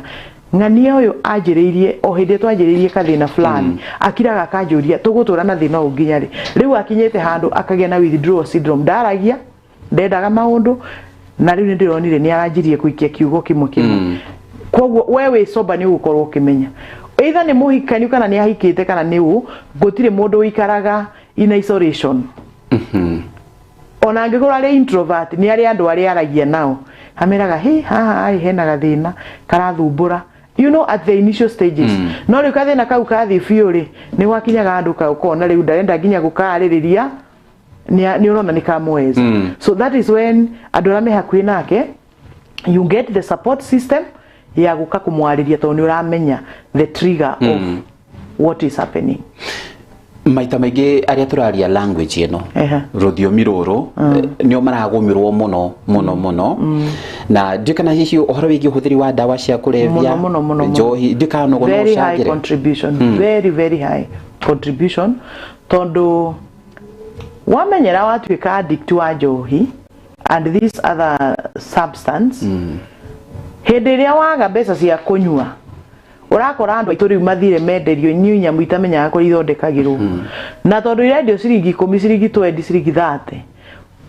ng'ania uyu anjiriirie o hindi twanjiriirie kathina fulani akiraga akanjuria tugutura na thina uyu nginya ri riu akinyite handu akagia na withdrawal syndrome ndaragia ndendaga maundu na riu nindironire ni aranjirie kuikia kiugo kimwe kimwe koguo we wi sober ni ugukorwo ukimenya either ni muhikani kana ni ahikite kana ni u gutire mundu uikaraga in isolation. Ona angikorwo ari introvert ni ari andu aria aragia nao ameraga hi haha ai hena gathina karathumbura you know at the initial stages no riu kathina kau kathi biũ ri ni gwakinyaga andu kau kona riu ndarenda nginya gukaririria ni urona ni kamweza. So that is when andu aria me hakuhi nake you get the support system ya guka kumwariria tondu ni uramenya the trigger of what is happening. Maita maingi aria turaria language ino ruthiomi ruru nio maragumirwo muno muno muno na ndikana hihi uhoro wigi uhuthiri wa ndawa cia kulevya njohi ndikana no very high contribution very very high contribution tondu wamenyera watuika addict wa njohi and this other substance hindi iria waga mbeca cia kunyua urakora andu aitu riu mathire menderio nyu nyamu itamenyaga kuri ithondekagirwo na tondu irendio ciringi 10 ciringi 20 ciringi 30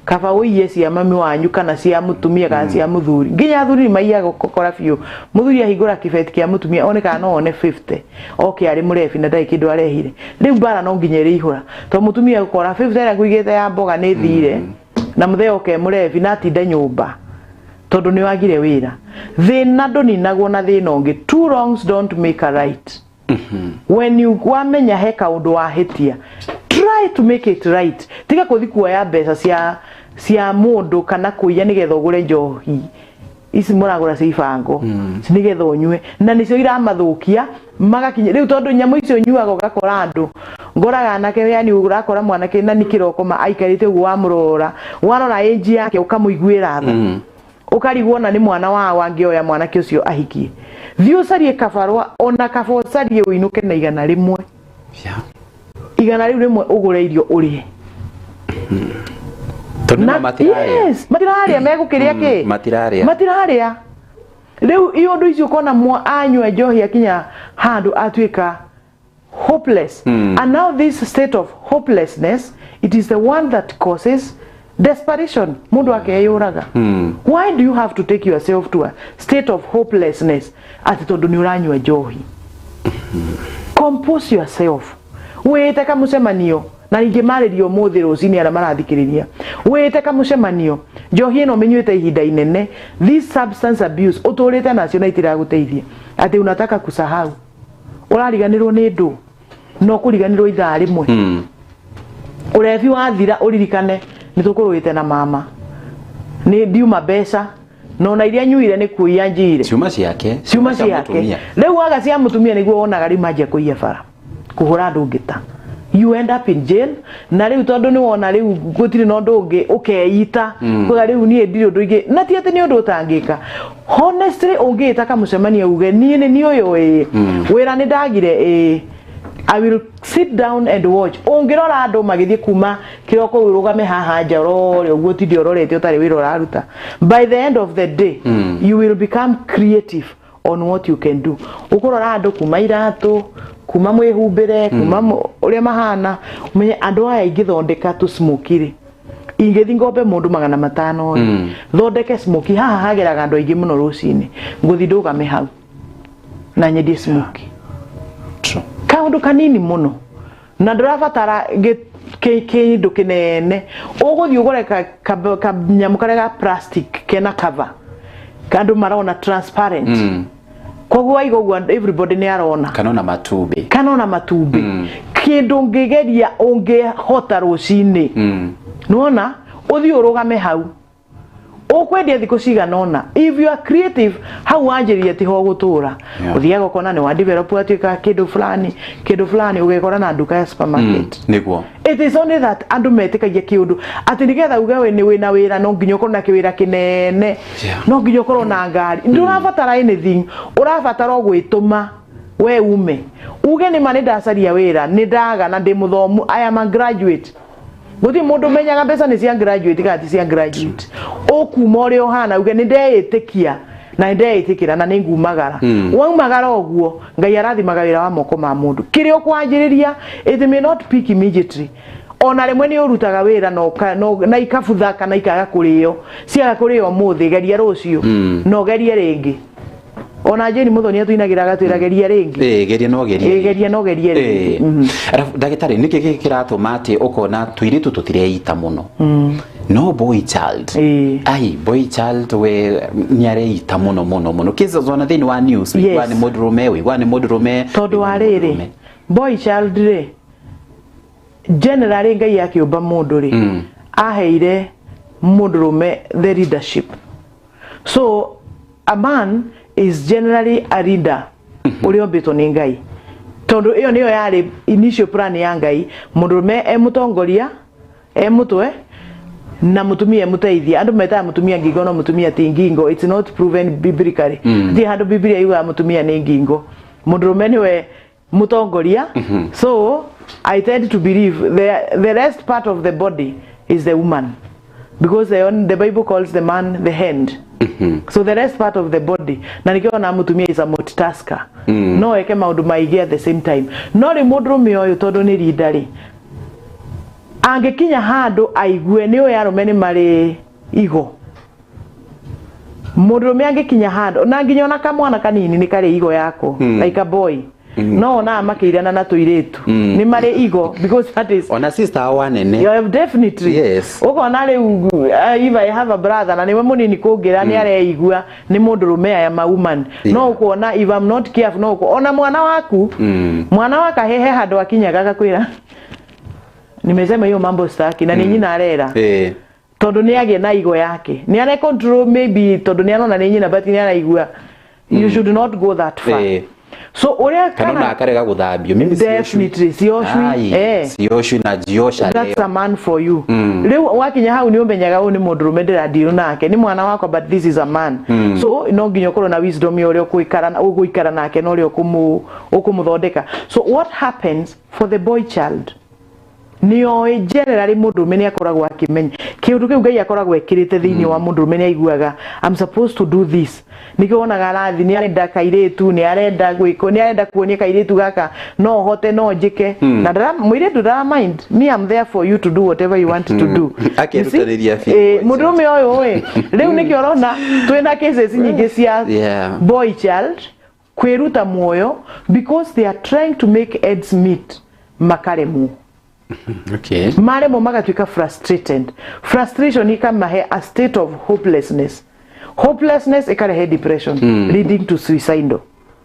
kaba uiye cia mami wanyu kana cia mutumia kana cia muthuri nginya athuri maiyaga gukora biu muthuri ahingura kibeti kia mutumia one kana no one 50 oke ari murebi na ndai kindu arehire riu mbara no nginya iriihura to mutumia gukora 50 ira kuigite ya mboga ni thire na muthe oke murebi na atinda nyumba tondu ni wagire wira thina nduninagwo na thina ungi. Two wrongs don't make a right. When you wamenya he kaundu wahitia try to make it right tiga kuthi kuoya mbeca cia mundu kana kuiya nigetha ugure njohi ici muragura cia ibango nigetha unyue na nicio iramathukia magakinya riu tondu nyamu icio nyuaga ugakora andu Ngoraga anake yani urakora mwanake na nikiroko ma aikarite uguo wamurora warora age yake ukamuiguira tha ukarigwo na ni mwana wa wangioya mwanake ucio ahikie thiĩ ũcarie kabarũa ona kaba ũcarie ũinũke na 100. 100 rĩu rĩmwe ũgũre irio ũrĩe. Tondũ no matirarĩa. Yes, matirarĩa megũkĩrĩa kĩ? Matirarĩa. Matirarĩa. Rĩu iũndũ icio ũkona anyua njohi akinya handũ atuĩka hopeless. And now this state of hopelessness, it is the one that causes desperation. Mundu akeyuraga. Why do you have to take yourself to a state of hopelessness ati tondu ni uranyua njohi? Compose yourself. Wite kamucemanio na ningi maririo muthi rucini ara marathikiriria. Wite kamucemanio njohi ino minyuite ihinda inene. This substance abuse uturite nacio na itiraguteithia ati unataka kusahau. Urariganirwo ni ndu no kuriganirwo ithaa rimwe. Urebi wathira uririkane ni tukuruite na mama ni ndiuma mbeca no na iria nyuire ni kuiya njire ciuma ciake ciuma ciake riu waga cia mutumia niguo wonaga riu manjia kuiya bara kuhura andu ngita you end up in jail na riu tondu ni wona riu gutiri na undu ungi ukeita kuga riu nie ndiri undu ingi na ti ati ni undu utangika honestly ungiita kamucemania uge nie ni uyu ii wira ni ndagire ii I will sit down and watch. Ungirora andu magithie kuma kiroko urugame haha nja urore uguo tindi urorete utari wira uraruta. By the end of the day, you will become creative on what you can do. Ukurora andu kuma iratu, kuma mwihumbire, kuma uria mahana, umenye andu aya ingithondeka tu smoky ri. Ingithi ngombe mundu 500 thondeke smoky haha hageraga andu aingi muno rucini. Nguthi ndugame hau na nyendie smoky. Kaundu kanini muno na ndurabatara kindu kinene uguthi ugure kanyamu karia ga plastic kena cover kandu marona transparent koguo waiga uguo everybody ni arona kana matumbi kana matumbi kindu ngigeria ungihota rucini nuona uthi urugame hau ukwendia thiku cigana ona if you are creative hau wanjiririe tiho gutura uthiaga ukona ni wa develop atuika kindu fulani ugekora na nduka ya supermarket niguo it is only that andu metikagia kiundu ati nigetha uge we ni wina wira no nginya ukorwo na kiwira kinene no nginya ukorwo na ngari ndurabatara anything urabatara gwituma we ume uge ni ma ni ndacaria wira ni ndaga na ndi muthomu I am a graduate. Guti mundu menyaga mbeca ni cia graduate kana ti cia graduate ukuma uria uhana uge ni ndeitikia na ni ndeitikira na ni ngumagara waumagara uguo Ngai arathimaga wira wa moko ma mundu kiria ukwanjiriria it may not pick immediately ona rimwe ni urutaga wira no na ikabutha kana ikaga kurio ciaga kurio muthi geria rucio no gerie ringi ona Jane Muthoni atuinagira agatwira geria ringi geria no gerie geria no gerie ringi arafu ndagitari niki giki kiratuma ati ukona tuiritu tutireita muno no boy child ai boy child we nyareita muno muno muno kiza zona thini wa news wigwa ni mudurume wigwa ni mudurume tondu wa riri boy child ri generally Ngai akiumba mundu ri aheire mundurume the leadership so a man is generally a leader uria ombitwo ni Ngai tondu iyo niyo yari initial plan ya Ngai mundurume e mutongoria e mutwe na mutumia muteithia andu metaga mutumia ngingo no mutumia ti ngingo it's not proven biblically ti handu Biblia yugaga mutumia ni ngingo mundurume niwe mutongoria so I tend to believe the rest part of the body is the woman because the Bible calls the man the hand. So the rest part of the body na nikiona mutumia is a multitasker no eke maundu maingi at the same time no ri mundurume uyu tondu ni leader ri angikinya handu aigue ni uyu arume ni mari igo mundurume angikinya handu na nginya ona kamwana kanini ni kari igo yako like a boy no na makirana na tuiritu ni mari igo because that is ona sister wanene yeah, definitely yes ukona riu if I have a brother na niwe munini kungira ni areigua ni mundurume aya ma woman no ukona if I'm not careful no ona mwana waku mwana waka hehe handu akinyaga agakwira nimesema hiyo mambo staki na ni nyina arera tondu ni agie na igo yake ni are control maybe tondu ni arona ni nyina but ni araigua you should not go that far. So ũrĩa Kana ona akarega gũthambio, mimi sioshwi. Definitely sioshwi. Ai, sioshwi na jiosha. That's leo a man for you. Rĩu wakinya hau nĩ ũmenyaga ũyũ nĩ mũndũrũme ndĩradeal nake, nĩ mwana wakwa, but this is a man. So no nginya ũkorwo na wisdom ya ũrĩa ũgũikara nake na ũrĩa ũkũmũthondeka. So what happens for the boy child, nĩoĩ generally mũndũrũme nĩ akoragwo akĩmenya kĩũndũ kĩu Ngai akoragwo ekĩrĩte thĩinĩ wa mũndũrũme. Nĩ aiguaga, "I'm supposed to do this." Nĩkĩo wonaga arathi nĩ arenda kairĩtu, nĩ arenda gwĩko, nĩ arenda kuonia kairĩtu gaka no hote, no njĩke. Na ndara mũirĩtu ndara mind me, "I'm there for you to do whatever you want to do." Akerutanĩria biũ. Mũndũrũme ũyũ ĩ rĩu nĩkĩo ũrona twĩna cases nyingĩ cia boy child kwĩruta muoyo, because they are trying to make ends meet, makaremwo. Maremwo magatuĩka frustrated. Frustration ikamahe a state of hopelessness. Hopelessness ĩkarehe depression, leading to suicidal.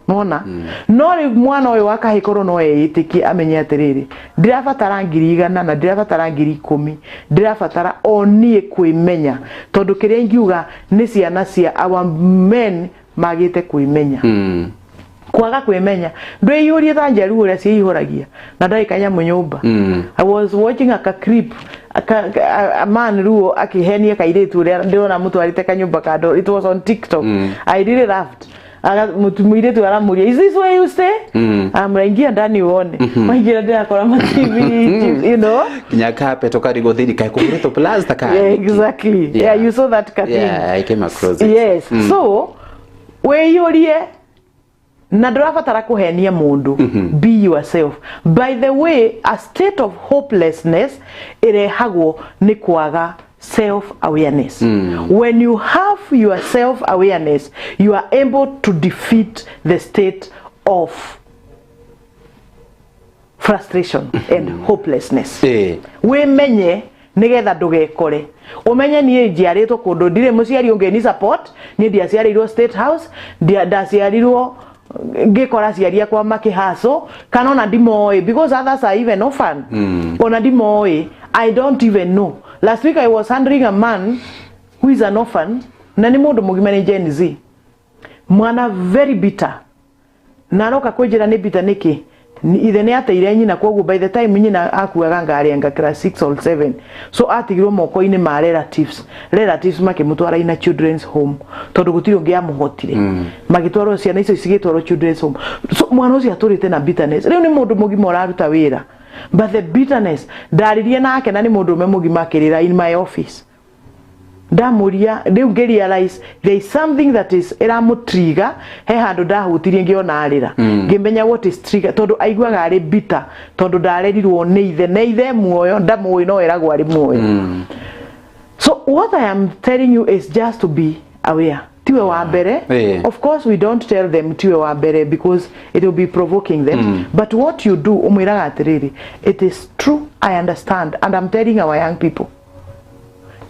Nona no rĩu mwana ũyũ wa kahĩ korwo no eĩtĩkie, amenye atĩrĩrĩ, ndĩrabatara 100,000 na ndĩrabatara 10,000, ndĩrabatara o niĩ kwĩmenya, tondũ kĩrĩa ingiuga nĩ ciana cia our men magĩte kwĩmenya. Kwaga kwĩmenya, ndwĩiyũrie ta njaruo ũrĩa ciĩihũragia na ndarĩ kanyamũ nyũmba. I was watching a clip, a man ruo akĩhenia kairĩtu ũrĩa ndĩrona mũtwarĩte kanyũmba kando. It was on TikTok. I really laughed. Mũirĩtu aramũria, "Is this where you stay?" Aramũra, "Ingia ndani uone." Waingĩra ndĩrakora ma TV. Kinya carpet ũkarigwo thĩinĩ kaĩ kũhũrĩtwo plaster kana. Yeah, exactly. Yeah, you saw that thing. Yeah, I came across it. Yes. So wĩiyũrie na ndũrabatara kũhenia mũndũ. Be yourself. By the way, a state of hopelessness ĩrehagwo nĩ kwaga self awareness. When you have your self awareness, you are able to defeat the state of frustration and hopelessness. Wĩmenye nigetha ndũgekore, ũmenye niĩ njiarĩtwo kũndũ ndirĩ mũciari ũngĩni support. Niĩ ndiaciarĩirwo State House, ndaciarirwo ngĩkora aciari akwa makĩhaco, kana ona ndimoĩ, because others are even orphan. Ona ndimoĩ, I don't even know. Last week I was handling a man who is an orphan, na nĩ mũndũ mũgima, nĩ Gen Z, mwana very bitter, na aroka kwĩnjĩra nĩ bitter nĩkĩ. Ithe nĩ ateire nyina, koguo by the time nyina akuaga ngari anga class 6 or 7, so atigirwo moko-inĩ ma relatives. Relatives makĩmũtwara in a children's home, tondũ gũtirĩ ũngĩ amũhotire. Magĩtwarwo, ciana icio cigĩtwarwo children's home. So mwana ũcio atũrĩte na bitterness. Rĩu nĩ mũndũ mũgima ũraruta wĩra, but the bitterness, ndaririe nake na nĩ mũndũ ũmwe mũgima, akĩrĩra in my office. Ndamuria rĩu ngĩ realize there is something that is ĩramũtriga. He handũ ndahutirie ngĩona arĩra, ngĩmenya what is trigger, tondũ aiguaga arĩ bitter tondũ ndarerirwo nĩ ithe, na ithe muoyo ndamũĩ, no eragwo arĩ muoyo. So what I am telling you is just to be aware tiwe wa mbere. Of course we don't tell them tiwe wa mbere, because it will be provoking them. But what you do, umwiraga atĩrĩrĩ, "It is true, I understand." And I'm telling our young people,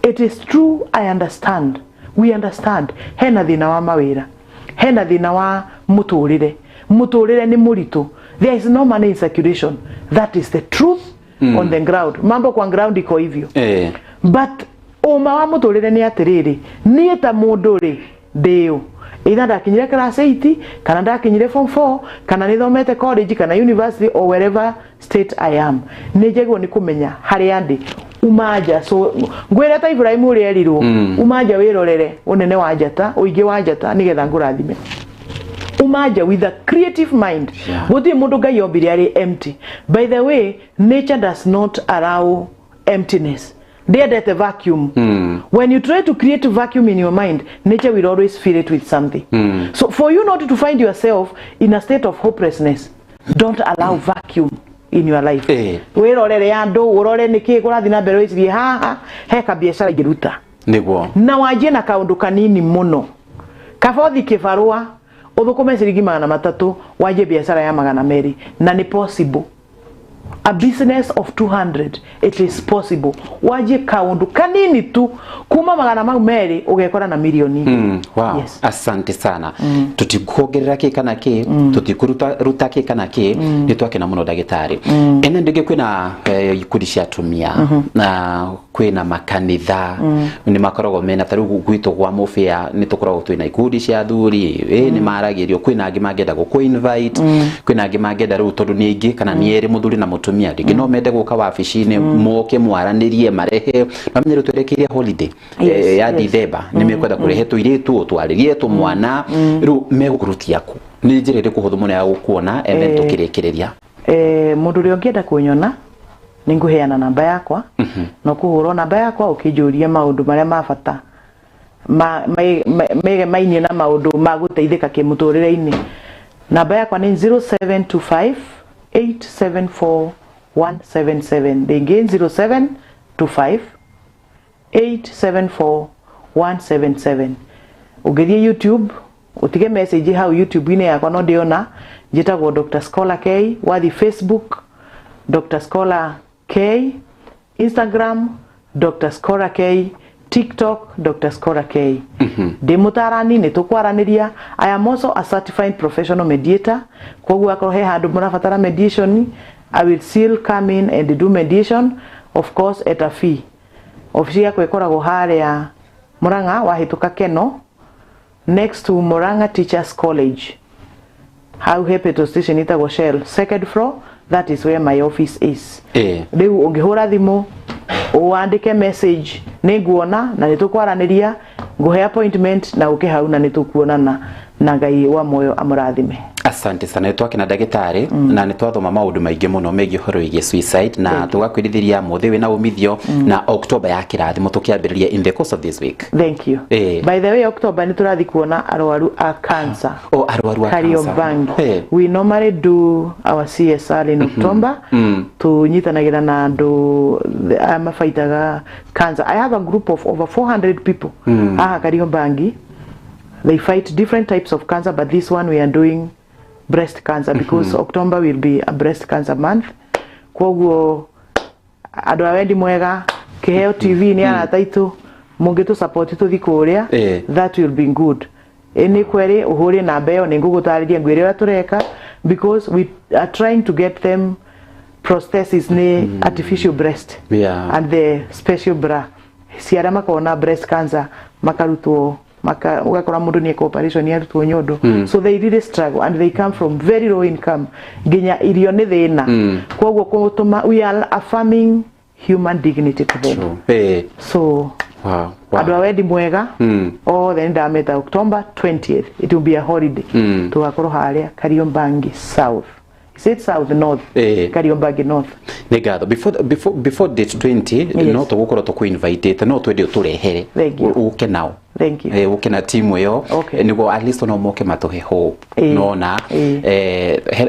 it is true, I understand, we understand hena thĩna wa mawĩra, hena thĩna wa mũtũrĩre, mũtũrĩre nĩ mũritũ, there is no money in circulation. That is the truth. On the ground, mambo kwa ground iko hivyo. But ũma wa mũtũrĩre nĩ atĩrĩrĩ, niĩ ta mũndũ rĩ, ndĩũ either ndakinyire class 8 kana ndakinyire form 4 kana nĩ thomete college kana university or wherever state I am, nĩ njagĩrĩirwo nĩ kũmenya harĩa ndĩ. Uma nja, so ngwĩre ta Ibrahimu ũrĩa erirwo, uma nja wĩrorere ũnene wa njata, ũingĩ wa njata, nĩgetha ngũrathime. Uma nja with a creative mind. Gũtirĩ mũndũ Ngai ombire arĩ empty. By the way, nature does not allow emptiness, ndiendete vacuum. When you try to create a vacuum in your mind, nature will always fill it with something. So for you not to find yourself in a state of hopelessness, don't allow vacuum in your life. Wĩrorere andũ, ũrore nĩkĩ kũrathiĩ na mbere, wĩcirie haha he kabiacara ingĩruta. Na wanjie na kaũndũ kanini mũno, kabothi kĩbarũa, ũthũkũme ciringi 300, wanjie biacara ya 200, na nĩ possible. A business of 200, it is possible. Wanjie kaũndũ kanini tu, kuma magana mau merĩ ũgekora na milioni 2. Wow. Yes. Asante sana. Tutikuongerera kä kana kä, tutikuruta ruta kä kana kä. Nä twakena må no, ndagätarä. Ene ndä kwä na ikundi cia atumia na kwä Kwĩna makanitha nĩ makoragwo mena, ta rĩu gwitũ gwa Mũbĩa nĩ tũkoragwo twĩna ikundi cia athuri, nĩ maragĩrio. Kwĩna angĩ mangĩenda gũkũ invite, kwĩna angĩ mangĩenda rĩu tondũ nĩ aingĩ kana nĩ erĩ, mũthuri na mũtumia, rĩngĩ no mende gũka wabici-inĩ, moke mwaranĩrie, marehe no menye rĩu twerekeire holiday ya December, nĩ mekwenda kũrehe tũirĩtu, twarĩrie tũmwana. Rĩu megũkũrutia kũ? Nĩ njĩra ĩrĩkũ hũthũ mũno ya gũkuona? And then tũkĩrĩkĩrĩria. Mũndũ ũrĩa ũngĩenda kũnyona, nĩ ngũheana namba yakwa. No kũhũrwo namba yakwa ũkĩnjũria maũndũ marĩa ma bata megemainie na maũndũ ma gũteithĩka kĩmũtũrĩre-inĩ. Namba yakwa nĩ 0725 874 177. Rĩngĩ, 0725 874 177. Ũngĩthiĩ YouTube, ũtige message hau YouTube-inĩ yakwa, no ndĩona, njĩtagwo Dr. Scholar K. Wathiĩ Facebook, Dr. Scholar K, Instagram, Dr. Scholar K, TikTok, Dr. Scholar K. Ndĩ mũtarani, nĩ tũkwaranĩria. I am also a certified professional mediator, koguo akorwo he handũ mũrabatara mediation, I will still come in and do mediation, of course at a fee. Ofici yakwa ĩkoragwo harĩa Murang'a, wahĩtũka Keno, next to Murang'a Teachers College, hau he petrol station ĩtagwo Shell, second floor, that is where my office is. Rĩu ũngĩhũra thimũ, wandĩke message, nĩ nguona na nĩ tũkwaranĩria, ngũhe appointment na ũke hau na nĩ tũkuonana, na Ngai wa muoyo amũrathime. Asante sana. Nĩ twakena, ndagĩtarĩ, na nĩ twathoma maũndũ maingĩ mũno megiĩ ũhoro wĩgiĩ suicide, na tũgakwĩrithĩria mũthĩ wĩna umithio na October ya kĩrathimo, tũkĩambĩrĩria in the course of this week. Thank you. By the way, October nĩ tũrathiĩ kuona arwaru a cancer. O arwaru a cancer. Kariobangi. We normally do our CSR in October. Tunyitanagĩra na andũ aya mabaitaga cancer. I have a group of over 400 people haha Kariobangi. They fight different types of cancer, but this one we are doing breast cancer because October will be a breast cancer month. Koguo andũ a wendi mwega, Kiheo TV nĩ arata aitũ, mũngĩtũ support tũthi kũrĩa, that will be good. Nĩ kweri ũhũre namba ĩyo, nĩ ngũgũtarĩria, ngwĩre ũrĩa tũreka, because we are trying to get them prosthesis, nĩ artificial breast and the special bra cia arĩa makoragwo na breast cancer, makarutwo maka, ũgakora mũndũ nĩ eka operation arutwo nyondo. So they really struggle and they come from very low income, nginya irio nĩ thĩna. Koguo kũtũma we are affirming human dignity to them. So andũ a wendi mwega othe nĩ ndameta October 20th, it will be a holiday. Tũgakorwo harĩa Kariobangi South. Is it South? North? Kariobangi North. Nĩ ngatho. Before date 20, no tũgũkorwo tũkũ-invitĩte, no twende ũtũrehere. Thank you. Ũke nao. Thank you. Ũke na timu ĩyo. Nĩguo at least no moke matũhe hope. Nona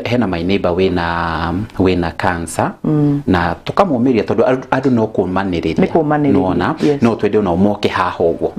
hena my neighbor wĩna cancer na tũkamũmĩria, tondũ andũ no kũmanĩrĩria. Nĩ kũmanĩrĩria, nona no twende ona moke haha ũguo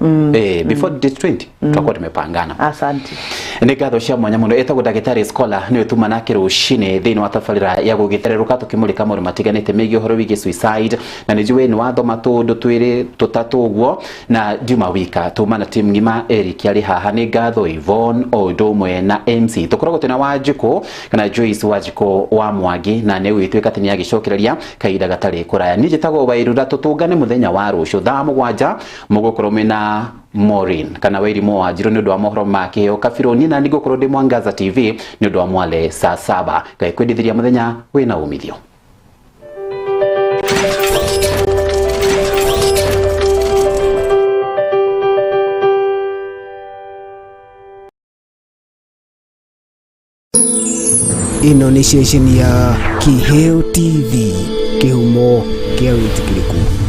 before date 20, tutakuwa tumepangana. Asante. Nĩ ngatho cia mwanya mũno. Ĩtagwo ndagĩtarĩ Scholar, nĩwe tuma nake rũcinĩ thĩinĩ wa tabarĩra ya gũgĩthererũka, tũkĩmũrĩka maũndũ matiganĩte megiĩ ũhoro wĩgiĩ suicide, na nĩ njũĩ nĩ wathoma tũndũ twĩrĩ tũtatũ ũguo, na ndiuma wika, tuma na timu ng'ima. Eric arĩ haha, nĩ ngatho, Yvonne, o ũndũ ũmwe na MC tũkoragwo twĩna Wanjikũ kana Joyce Wanjikũ wa Mwangi, na nĩ gwĩtuĩka atĩ nĩ agĩcokereria kahinda gatarĩ kũraya. Niĩ njĩtagwo Wairura, tũtũngane mũthenya wa rũciũ thaa 7, mũgũkorwo mwĩna Maureen kana Wairimu wa Njirũ nĩ ũndũ wa mohoro ma Kĩheo Kabirũ. Niĩ na nĩ ngũkorwo ndĩ Mwangaza TV nĩ ũndũ wa Mwale saa 7. Ngai kwendithĩria mũthenya wĩna umithio. Ĩno nĩ ceceni ya Kiheo TV, kĩhumo kĩa wĩtĩkĩrĩku.